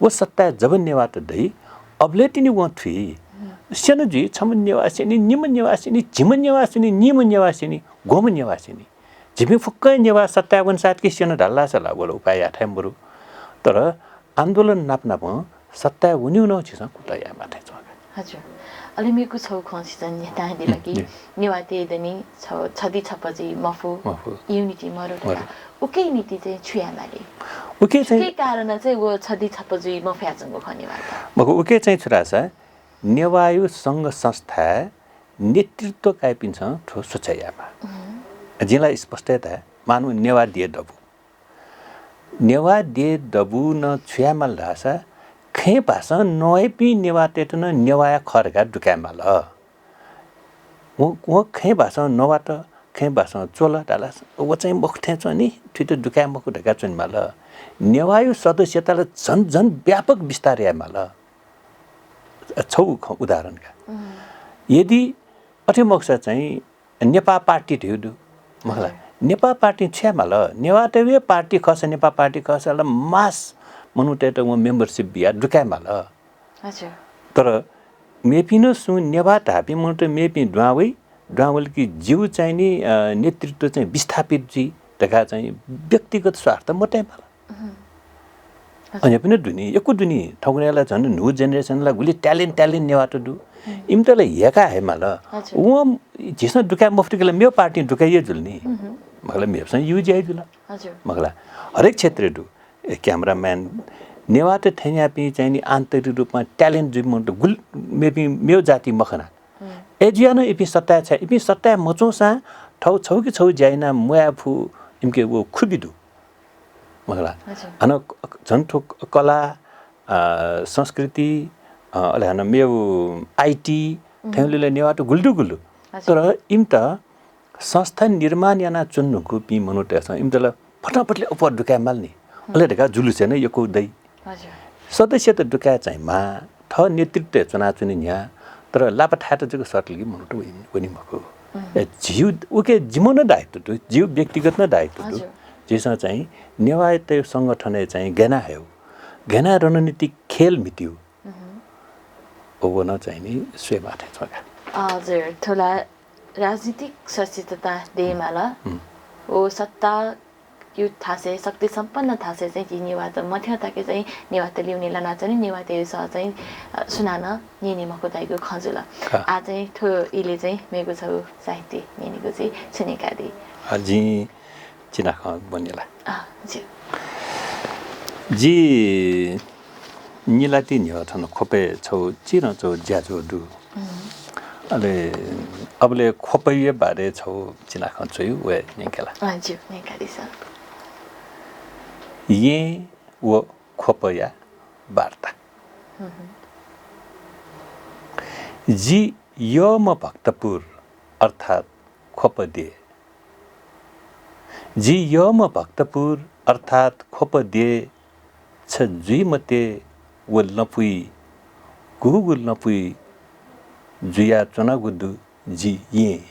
व सत्ताय् जब नेवाःत दइ, अबलय् तिनि वं थुइ। स्यन जुइ, छम्ह नेवाः स्यनी, निम्ह नेवाः स्यनी, झिम्ह नेवाः स्यनी, निम्ह नेवाः स्यनी, ग्वम्ह नेवाः स्यनी। झीपिं फुक्कं नेवाः सत्ताय् वनेसाथं कि स्यन धाल धाःसा ला व ला उपाय याये थाय् मरु। तर आन्दोलन नाप नापं सत्ताय् वनेगु नं झीसं कुतः याये माथाय् च्वं का। हजुर। अले मेगु छगू खँ छिं न्ह्यथनादिल कि नेवाःतय् दनि छ-, छधी छप्पँ जुइ मफु, unity मरु धकाः। उकिया निंतिं चाहिँ छु याये माली? उकिया चाहिँ छुकिया कारणं चाहिँ व छधी छप्पँ जुइ मफयाच्वंगु खः नेवाःत? मखु, उकिया चाहिँ छु धाःसा नेवाःया संघ संस्थाय् नेतृत्व काइपिन्सं थ्व सोचे यायेमाः। जिं ला स्पष्ट हे धाये, मानौं नेवाः देय् दबू। नेवाः देय् दबूनं छु यायेमाल धाःसा खँय् भासं नवाइपिं नेवाःतय्त नं नेवाःया खः धकाः दुकायेमाल। वं, वं खँय् भासं नवात, खँय् भासं च्वल धाःसा व चाहिँ मखु थें च्वनी, थुइत दुकाये मखु धकाः च्वनेमाल। नेवाःया सदस्यता ला झन झन व्यापक विस्तार यायेमाल। छगू खँ उदाहरण का। यदि अथे मखुसा चाहिँ नेपाः पार्टी धइगु दु, मखु ला? नेपाः पार्टी छु यायेमाल? नेवाःतय् हे पार्टी खःसा, नेपाः पार्टी खःसा ला mass मनूतय्त वं membership बियाः दुकायेमाल। तर मेपिं नं सुं नेवाः धाःपिं मनूत मेपिं दुहां वइ, दुहां वल कि जिगु चाहिँ नि, अ, नेतृत्व चाहिँ विस्थापित जुइ धकाः चाहिँ व्यक्तिगत स्वार्थ मतयेमाल। अज्याःपिं नं दुनि, यक्व दुनि। थौंकन्हय् ला झन् न्हू generation ला गुलि talent, talent नेवाःत दु। इमित ला ह्यय्का हयेमाल। वं झीसं दुकाये मफुत कि ला मेगु पार्टीं दुकाइ हे जुल नि। मखु ला, मेपिसं use याइ जुल। मखु ला, हरेक क्षेत्रय् दु। ए, cameraman, नेवाःत थेंज्याःपिं चाहिँ नि आन्तरिक रूपमा talent जुइपिं मनूत गुलि मेपिं मेगु जाति मखना। अय् जुयाः नं इपिं सत्ताय् छाय्, इपिं सत्ताय् मच्वंसां थौं छगू कि छगू ज्या याना म्वाये फु, इमिके व खुबी दु। मखु ला? हानं क-, झन् थ्व क-, कला, अ, संस्कृति, अ, अले हानं मेगु IT, थें लिले नेवाःत गुलि दु गुलि दु। तर इमित संस्था निर्माण यानाच्वने धुंकूपिं मनूतय्सं इमित ला फटाफटले अप्वः दुकायेमाल नि। अले धकाः जुलुसय् नं यक्व दइ। सदस्यत दुकाये चाहिँ माः, थः नेतृत्वय् च्वनाच्वने न्ह्याः, तर लापा थायेत जक सःतल कि मनूत वइ-, वनी मखु। ए, झीगु, उके जिमिगु नं दायित्व दु, जिगु व्यक्तिगत नं दायित्व दु। झीसं चाहिँ नेवाःतय् संगठनय् चाहिँ गय् याना हयेगु, गय् याना रणनीतिक खेल म्हितेगु। व नं चाहिँ नि स्वये माः थें च्वं का। हजुर, थ्व ला राजनीतिक सचेतता देयेमाल। व सत्ता यु थासय्, शक्ति सम्पन्न थासय् चाहिँ झी नेवाःत मथ्यं तक चाहिँ नेवाःत लिउने लानाच्वनी, नेवाःतय् सः चाहिँ, अ, सुनानं न्यने मखु धइगु खँ जुल। आः चाहिँ थ्व इलय् चाहिँ मेगु छगू साहित्य न्यनेगु जुइ, छु न्यंकादी? अ, जिं चिनाखँ ब्वने ला? अ, ज्यू। जि निलाति न्ह्यः थन ख्वपय् छगू चिधंगु ज्याझ्वः दु। अले अबलय् ख्वपया बारे छगू चिनाखँ च्वयु, व न्यंके ला? अँ, ज्यू, न्यंकादिसँ। येँ व ख्वपया वार्ता। जि यःम्ह भक्तपुर अर्थात् ख्वप देय्। जि यःम्ह भक्तपुर अर्थात् ख्वप देय् छ जुइ मते व लँपुइ गुगु लँपुइ जुयाच्वनागु दु जि येँ।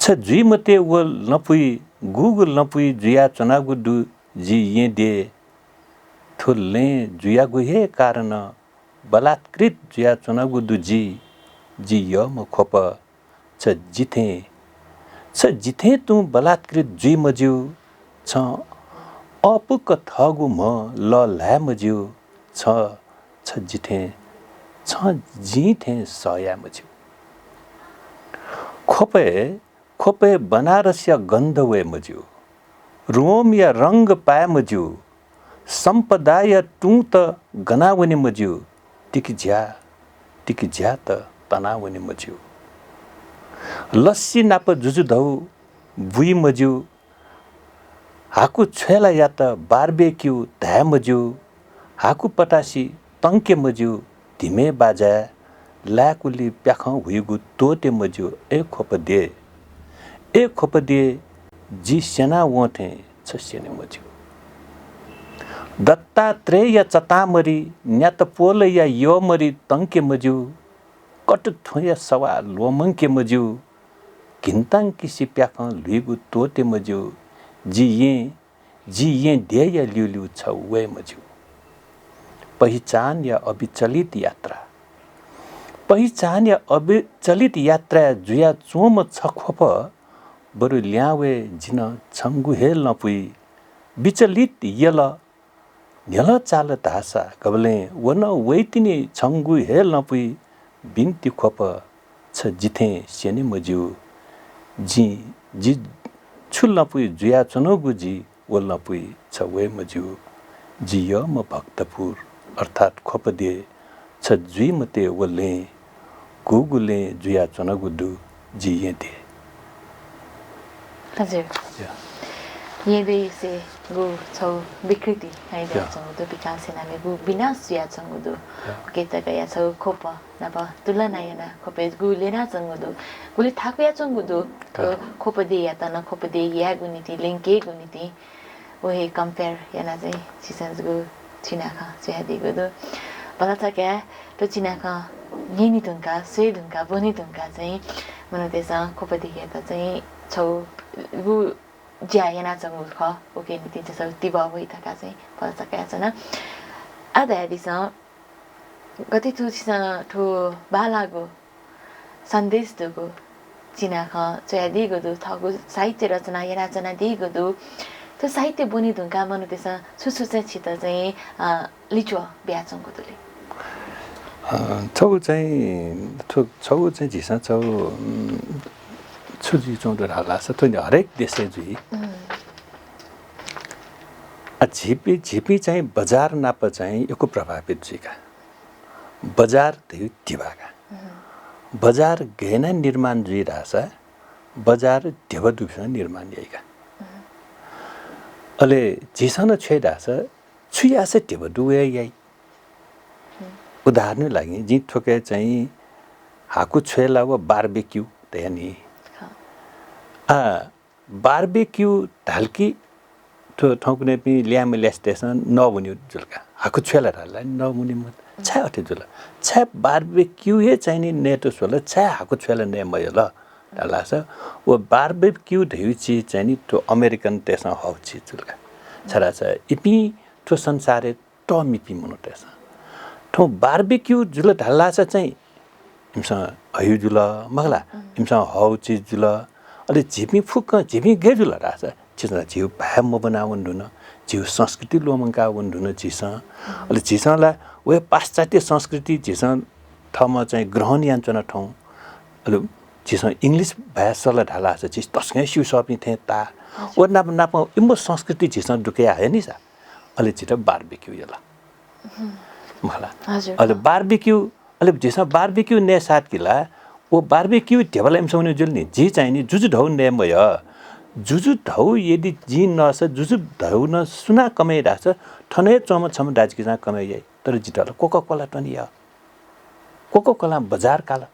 छ जुइ मते व लँपुइ गुगु लँपुइ जुयाच्वनागु दु जि येँ देय्। थ्व लँय् जुयागु हे कारणं बलात्कृत जुयाच्वनागु दु जि, जि यःम्ह ख्वप। छ जिथें, छ जिथें तुं बलात्कृत जुइ मज्यू। छं अःपुक थःगु म्ह लःल्हाये मज्यू। छ, छ जिथें, छं जिं थें सह याये मज्यू। ख्वपय्, ख्वपय् बनारसया गन्ध वये मज्यू। रोमया रंग पाये मज्यू, सम्पदाया तुं त गना वने मज्यू, तिकिझ्याः तिकिझ्याः त तना वने मज्यू। लस्सी नाप जुजुधौ बुइ मज्यू, हाकु छ्वय्‌लायात बारबेक्यू धाये मज्यू, हाकु पतासि तंके मज्यू, धिमे बाजाय् लाय्‌कुलि प्याखं हुइगु त्वःते मज्यू। ए ख्वप दे, ए ख्वप दे, जि स्यना वं थें छ स्यने मज्यू। दत्तात्रेयया चतामरि, न्यातपोलया यःमरि तंके मज्यू, कटुथ्वँया सवाः ल्वःमंके मज्यू, घिन्तांकिसि प्याखं ल्हुइगु त्वःते मज्यू, जि येँ, जि येँ देय्‌या ल्यूल्यू छ वये मज्यू। पहिचानया अविचलित यात्रा। पहिचानया अविचलित यात्राय् जुयाच्वंम्ह छ ख्वप, बरु ल्याहां वये जि नं छंगु हे लँपुइ। विचलित यल न्ह्यलं चाल धाःसा गबलें व नं वइतिनि छंगु हे लँपुइ। बिन्ति ख्वप छ जिथें स्यने मज्यू। जिं, जि छु लँपुइ जुयाच्वनागु जि व लँपुइ छ वये मज्यू। जि यःम्ह भक्तपुर अर्थात् ख्वप दे छ जुइ मते व लँय् गुगु लँय् जुयाच्वनागु दु जि येँ दे। हजुर। या। येँ देय् से गु छौ विकृति हइदया या। चंगु दु, विकास यानामे गु विनाश जुया चंगु दु। या। उके तकया छौ ख्वप नाप तुलना याना ख्वपय् गु लेना चंगु दु, गुलि थाकुया चंगु दु। या। ख्वप देयात नं ख्वप दे यायेगु निंतिं, ल्यंकेगु निंतिं व हे compare याना चाहिँ झीसं जगु चिनाखँ च्वयादीगु दु। भलसा कया थ्व चिनाखँ न्यने धुंकाः, स्वये धुंकाः, ब्वने धुंकाः चाहिँ मनूतय्‌सं ख्वप देयात चाहिँ छौ गु ज्या यानाच्वंगु खः, उके निंतिं चाहिँ छौ तिबः वइ धकाः चाहिँ भलसा कयाच्वना। आः धयादिसँ, गथे थ्व छिसं थ्व बांलाःगु सन्देश दुगु चिनाखँ च्वयादीगु दु, थःगु साहित्य रचना यानाच्वनादीगु दु। थ्व साहित्य ब्वने धुंकाः मनूतय्‌सं छु छु चाहिँ छित चाहिँ, अ, लिच्वः बियाच्वंगु दु ले? अ, छगू चाहिँ, थ्व, छगू चाहिँ झीसं छगू, उम्, छु जुइच्वंगु दु धाःसा थ्व हरेक देशय् जुइ। उम्। आ, झीपिं, झीपिं चाहिँ बजार नाप चाहिँ यक्व प्रभावित जुइका। बजार धइगु धिबा का। उम्। बजार गय् यानाः निर्माण जुइ धाःसा बजार धिबा दुपिन्सं निर्माण याइ का। उम्। अले झीसं नं छ्वये धाःसा छु याःसा धिबा दु वया याइ। उम्। उदाहरणया लागि जिं थुके चाहिँ हाकु छ्वय्‌ला व barbecue धया नि। खः। आ, barbecue धाल कि थ्व थौंकन्हय्‌पिं ल्याय्म्ह ल्यासेतय्‌सं नः वनेगु जुल का। हाकु छ्वय्‌ला धाल ला नः वने मत। छाय् अथे जुल? छाय् barbecue हे चाहिँ नि नयेत स्वल, छाय् हाकु छ्वय्‌ला नये मयल धाःसा, व barbecue धइगु चिज चाहिँ नि थ्व American तय्‌सं हःगु चिज जुल का। छाय्‌धाःसा इपिं थ्व संसारय् तःमिपिं मनूतय्‌सं। थौं barbecue जुल धाःसा चाहिँ इमिसं हइगु जुल, मखु ला? उम्। इमिसं हःगु चिज जुल। अले झीपिं फुक्कं, झीपिं गय् जुल धाःसा, झीसं झीगु भाय् मब्वना वने धुन, झीगु संस्कृति ल्वःमंका वने धुन झीसं। उम्। अले झीसं ला व पाश्चात्य संस्कृति झीसं थःम्हं चाहिँ ग्रहण यानाच्वना थौं। अले झीसं English भाय् सल धाःसा झी तसकं स्यूसःपिं थें ताः। हजुर। व नाप नाप इमिगु संस्कृति झीसं दुकया हया नि सा। अले झीत barbecue यल। हम्म। मखु ला? हजुर। अले barbecue, अले झीसं barbecue नये साथ कि ला, व barbecue धिबा ला इमिसं वने जुल नि, झी चाहिँ नि जुजुधौ नये मयः। जुजुधौ यदि जिं नःसा जुजुधौ नं सुनां कमय् धाःसा थन हे च्वंम्ह छम्ह दाजुकिजां कमय् याइ। तर जितः ला Coca-Cola त्वने यः। Coca-Cola बजार काल।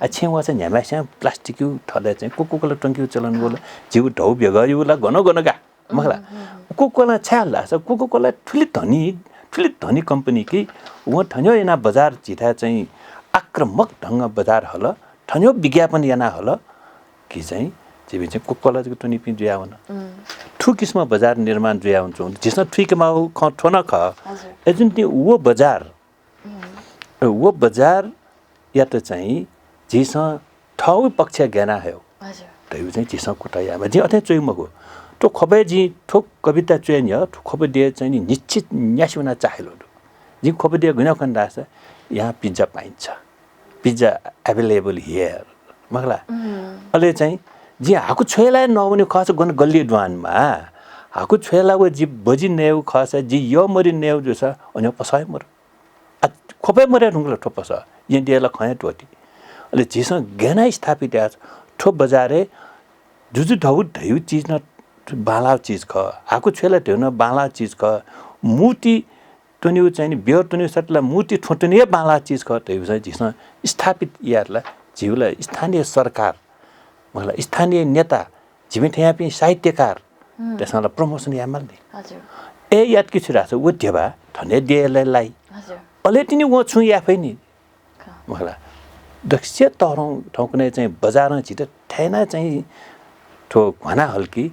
आ, छेँ वःसा न्ह्याम्हस्यां plastic-यु थलय् चाहिँ Coca-Cola त्वंकेगु चलन वल। झीगु धौ बेगः यु ला गन गन का। मखु ला? Coca-Cola छाय् हल धाःसा, Coca-Cola थुलि धनी, थुलि धनी company कि वं थन्यौ यानाः बजार झीथाय् चाहिँ आक्रामक ढंगं बजार हल, थन्यौ विज्ञापन याना हल कि चाहिँ झीपिं चाहिँ Coca-Cola जक त्वनीपिं जुयावन। थुकिसिमं बजार निर्माण जुयावन च्वं। झीसं थुइके माःगु खँ थ्व नं खः। हजुर। अय्‌जूगुलिं व बजार, व बजारयात चाहिँ झीसं थःगु पक्षय् गय् याना हयेगु। हजुर। धइगु चाहिँ झीसं कुतः यायेमाः। जिं अथे च्वइ मखु। थ्व ख्वपय् जिं थ्व कविता च्वये न्ह्यः थ्व ख्वप देय् चाहिँ नि निश्चित न्यासि वनाः चाःहिल दु। जिं ख्वप देय् गुन्हु खन धाःसा, यहाँ pizza पाइन्छ। Pizza available here। मखु ला? अले चाहिँ जिं हाकु छ्वय्‌ला नः वने खःसा गन गल्लिइ दुहां वनेमाः। हाकु छ्वय् ला व जि बजि नयेगु खःसा, जि यःमरि नयेगु जूसा, अन पसः हे मरु। आ, ख्वप हे मरये धुंकल थ्व पसः। येँ देय् ला खँ हे त्वःति। अले झीसं गय् यानाः स्थापित याये? थ्व बजारय् जुजु धौ धयागु चिज नं बांलाःगु चिज खः। हाकु छ्वय् ला धयागु नं बांलाःगु चिज खः। मूर्ति त्वनेगु चाहिँ नि, ब्यवर त्वनेगु सट्टा ला मूर्ति थ्वँ त्वने हे बांलाःगु चिज खः धयागु चाहिँ झीसं स्थापित यायेत ला झीगु ला स्थानीय सरकार, मखु ला, स्थानीय नेता, झीपिं थेंयापिं साहित्यकार, हम्म। तय्‌सं ला promotion यायेमाल नि। हजुर। अय् यात कि छु धाःसा व ध्यबा थन हे देय् लाइ। हजुर। अले तिनि वं छुं याये फइ नि। का। मखु ला। दक्ष तःधं थौंकन्हय् चाहिँ बजारं झीत थथे यानाः चाहिँ थ्व घ्वाना हल कि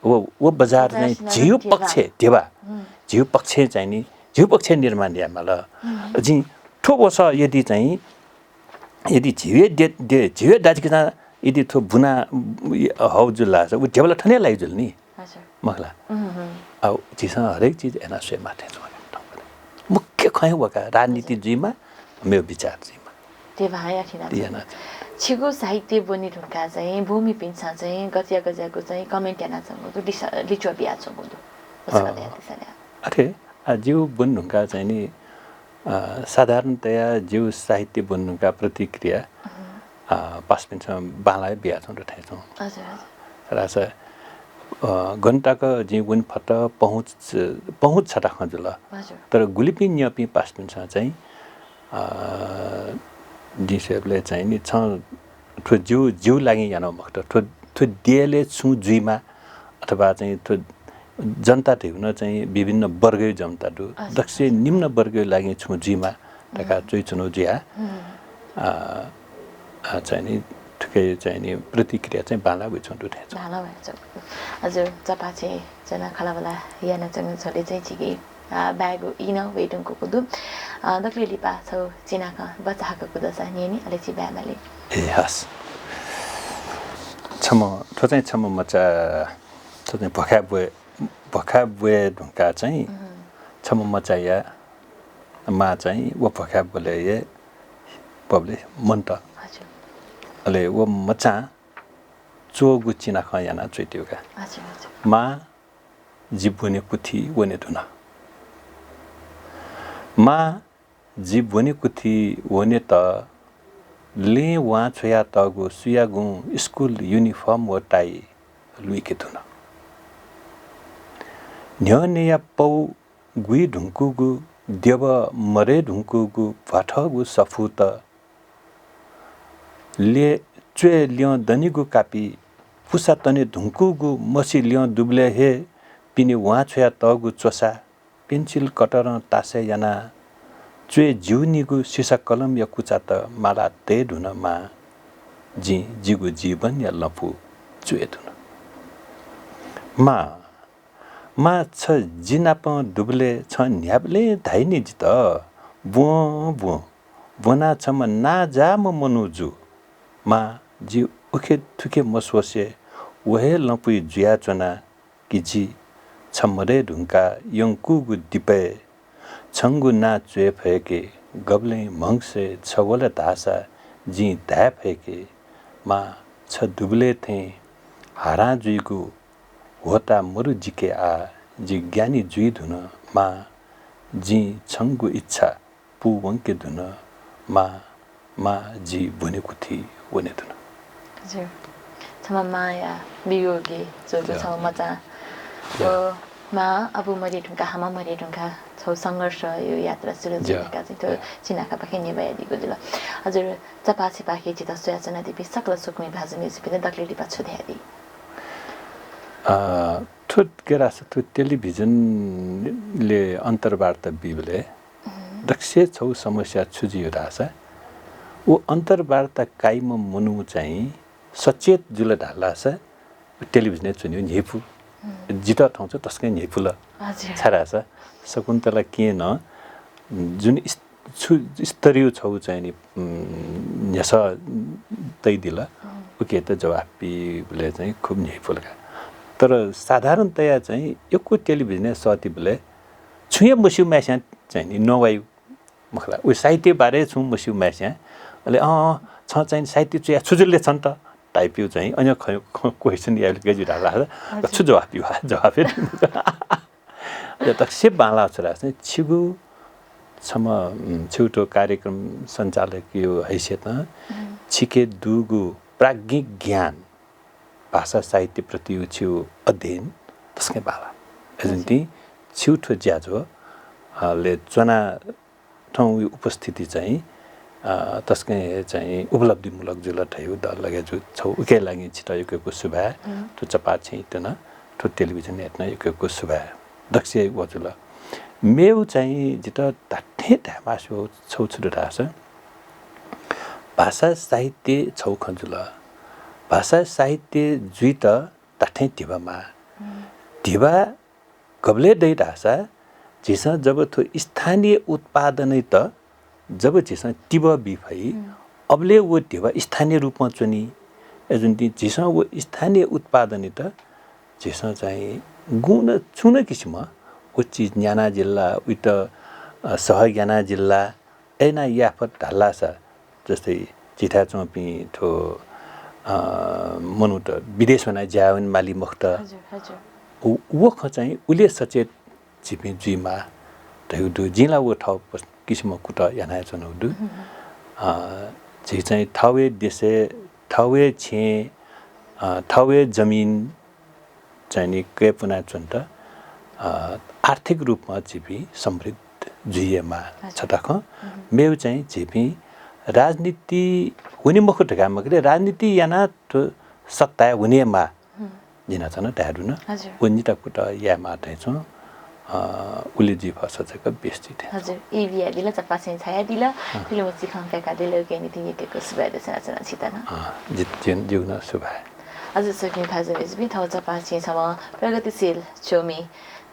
व, व बजार बजार चाहिँ सिना झीगु ध्यबा। पक्ष ध्यबा। हम्म। झीगु पक्ष चाहिँ नि, झीगु पक्ष निर्माण यायेमाल। हम्म। जिं थ्व वसः यदि चाहिँ, यदि झीगु दे, दे, झीगु दाजुकिजां यदि थ्व बुना हौ जुल धाःसा, व ध्यबा ला थन हे लाइ जुल नि। हजुर। मखु ला। हम्म, हम्म। अब झीसं हरेक चिज याना स्वयेमाः थें च्वं। मुख्य खँ हे व का, राजनीति हजुर। जुइमा, मेगु विचार जुइमा। ध्यबा याना। याना। छिगु साहित्य ब्वने धुंकाः चाहिँ ब्वंपिन्सं चाहिँ गज्याःगु चाहिँ comment यानाच्वंगु दु, लिस-, लिच्वः बियाच्वंगु दु। अँ। अथे, आ, जिगु ब्वने धुंकाः चाहिँ नि, अ, साधारणतया जिगु साहित्य ब्वने धुंकाः प्रतिक्रिया, अँ। अ, पासापिन्सं बांलाः बियाच्वंगु दु थें च्वं। हजुर, हजुर। रासा, अ, गन तक जिं वने फत, पहुँच, पहुँच छता खँ जुल। हजुर। तर गुलिपिं न्यंपिं पासापिन्सं चाहिँ, अ, जिं स्वयेबलय् चाहिँ नि छं थ्व जिगु, जिगु लागि यानागु मखुत, थ्व, थ्व देय्‌लय् छुं जुइमा अथवा चाहिँ थ्व जनता धइगु नं चाहिँ विभिन्न वर्गया जनता दु। हजुर, दक्ष हजुर। निम्न वर्गया लागि छुं जुइमा धकाः हम्म। च्वइच्वनागु जुया। हम्म। आ, आ, चाहिँ नि थुके चाहिँ नि प्रतिक्रिया चाहिँ बांलाः वइच्वंगु दु थें च्वं। बांलाः वइच्वंगु दु। हजुर, चपाःछेँ च्वनाः खँल्हाबल्हा यानाच्वंगु झ्वलय् चाहिँ झीके, आ, बायेगु ई नं वये धुंकूगु दु। आ, दकलय् लिपा छगू चिनाखँ बचाहाकःगु दःसा न्यने, अले झी बायेमाली। ए, हस्। छम्ह, थ्व चाहिँ छम्ह मचा, थ्व चाहिँ भ्वखाय् ब्वये, भ्वखाय् ब्वये धुंकाः चाहिँ हम्म। छम्ह मचाया मां चाहिँ व भ्वखाय् ब्वलय् हे ब्वबलय् मन्त। हजुर। अले व मचां च्वःगु चिनाखँ यानाः च्वइत्यंगु का। हजुर, हजुर। मां, जि ब्वने कुथि वने धुन। मां, जि ब्वने कुथि वनेत लँय् वां छ्वयातःगु सुयागुं school uniform व tie लुइके धुन। न्ह्यःनेया पौ गुइ धुंकूगु, द्यबः मदये धुंकूगु भ्वाथःगु सफूत, ले च्वय् ल्यं दनिगु कापि, पुसा तने धुंकूगु मसि ल्यं दुबलय् हे पिने वां छ्वयातःगु च्वसा, pencil cutter-ं तासय् यानाः च्वय् ज्यूनिगु सिसा कलमया कुचात माला तये धुन मां। जिं जिगु जीवनया लँपु च्वये धुन। मां, मां, छ जि नाप दुबलय् छं न्ह्याबलें धाइ नि जितः, ब्वँ, ब्वँ, ब्वनाः छम्ह नांजाःम्ह मनू जु। मां, जि उखे थुखे मस्वसे व हे लँपुइ जुयाच्वना कि जि छ मदये धुंकाः यंकूगु दिपय् छंगु नां च्वये फय्के, गबलें म्हगसय् छ वल धाःसा जिं धाये फय्के, मां, छ दुबलय् थें हारां जुइगु ह्वःताः मरु जिके आः, जि ज्ञानी जुइ धुन मां, जिं छंगु इच्छा पूवंके धुन मां, मां, जि ब्वने कुथि वने धुन। हजुर। छम्ह मांया वियोगय् च्वःगु हजुर। छम्ह मचां हजुर। व मां अबु मदये धुंकाः, हामा मदये धुंकाः छगू संघर्षया यात्रा सुरु जुइ हजुर। धकाः चाहिँ थ्व हजुर। चिनाखँपाखें न्ह्यब्वयादीगु जुल। हजुर, चपाःछेँपाखें झीत स्वयाच्वनादीपिं सकल स्वकुमि भाजु मय्जुपिन्त दकलय् लिपा छु धयादी? अ, थ्व के धाःसा थ्व television-लय् अन्तर्वार्ता बीबलय् हम्म। दक्वसिबय् छगू समस्या छु जुइ धाःसा, व अन्तर्वार्ता काइम्ह मनू चाहिँ सचेत जुल धाःसा television-य् च्वनेगु न्ह्यइपु। हम्म। जितः थौं चाहिँ तसकं न्ह्यइपुल। हजुर। छाय्धाःसा शकुन्तला केहेँनं जुन स-, छु स्तरीय छगू चाहिँ नि, उम्, न्ह्यसः तयादिल। हम्म। उकियात जवाफ बीबलय् चाहिँ खुब न्ह्यइपुल का। तर साधारणतया चाहिँ यक्व television-य् सःतीबलय् छुं हे मस्यूम्हस्यां चाहिँ नि नवाइ मखु ला, उ साहित्य बारे छुं मस्यूम्हस्यां, अले, अँ, छं चाहिँ साहित्य च्वया छु जुल ले छन्त? type-यु चाहिँ अन्य खँ, खँ question यायेगु जुइ धाःसा छु जवाफ ब्यू, जवाफ हे दइ मखु। अले दक्वसिबें बांलाः छु धाःसा चाहिँ छिगु छम्ह, उम्, छिगु थ्व कार्यक्रम सञ्चालकयु हैसियतं छिके दुगु प्राज्ञिक ज्ञान, भाषा साहित्य प्रतियु छिगु अध्ययन तसकं बांलाः। अय्‌जूगुलिं छिगु थ्व ज्याझ्वः, अ, ले च्वना थौंयु उपस्थिति चाहिँ, अ, तसकं हे चाहिँ उपलब्धिमूलक जुल धयु द लगे जु छौ। उके लागि छित यक्व यक्व सुभाय्। थ्व चपाःछेँय् तन, थ्व television-य् तन यक्व यक्व सुभाय्। दक्वसिबें व जुल। मेगु चाहिँ जितः धात्थें धायेमास्ति छौ छु दु धाःसा, भाषा साहित्य छौ खँ जुल। भाषा साहित्य जुइत धात्थें धिबा माः। धिबा गबलय् दइ धाःसा, झीसं जब थ्व स्थानीय उत्पादनय्‌त जब झीसं तिबः बी फइ, अबलय् व धिबा स्थानीय रूपं च्वनी। अय्‌जूगुलिं झीसं व स्थानीय उत्पादनय्‌त झीसं चाहिँ गुगुं नं छुं नं किसिमं व चिज न्याना जिल ला, उइत, अ, सहयोग याना जिल ला, अय्‌नं याये फत धाःसा, जस्तै झीथाय् च्वंपिं थ्व, अ, मनूत विदेश वनाः ज्या याना माली मखुत। हजुर, हजुर। व, व खँ चाहिँ उलि सचेत झीपिं जुइमाः धयु दु। जिं ला व थःगु किसिमं कुतः याना हे च्वनागु दु। अ, झी चाहिँ थःगु देशय्, थःगु छेँय्, अ, थःगु जमिन चाहिँ नि कय्‌पुना च्वनेत, अ, आर्थिक रूपमा झीपिं समृद्ध जुइ हे माः। अच्छा। छता खँ। मेगु चाहिँ झीपिं राजनीति हुने मखु धकाः मखु, राजनीति याना थ्व सत्ताय् हुने हे माः। जिं नं छन्हु धयागु दु न। हजुर। व निता कुतः याये माः धयाच्वं, अ, उलि जुइ फःसा जक बेस जुइ थें। हजुर, ई बियादिल, चपाःछेँय् झायादिल, अँ। थुलि मछि खँ कय्‌कादिल, उकिया निंतिं यक्व यक्व सुभाय् देछानाच्वना छित नं। अँ, जि, जि, जिगु नं सुभाय्। हजुर, स्वकुमि भाजु मय्‌जुपिं, थौं चपाःछेँय् छम्ह प्रगतिशील च्वमि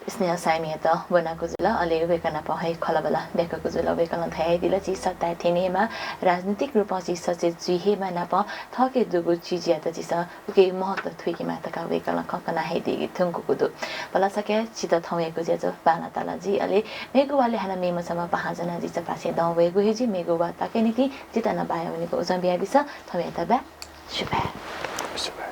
स्नेह साय्‌मियात ब्वनागु जुल, अले वय्‌कः नाप हे खँल्हाबल्हा दय्‌कागु जुल। वय्‌कलं धयादिल, झी सत्ताय् थ्यने हे माः, राजनीतिक रूपं झी सचेत जुइ हे माः, नाप थःके दुगु चिजयात झीसं उके महत्व थुइके माः धकाः वय्‌कलं खँ कना हे दय्‌के धुंकूगु दु। भलसा कयाः छित थौंयागु ज्याझ्वः बांलाः ताल जुइ, अले मेगु वालय् हानं मेम्ह छम्ह पाहां ज्वनाः झी चपाःछेँय् दं वयेगु हे जुइ। मेगु वाः ताकेगु निंतिं जितः नं बाया वनेगु उजं बियादिसँ। थौंयात बाय्। सुभाय्। सुभाय्।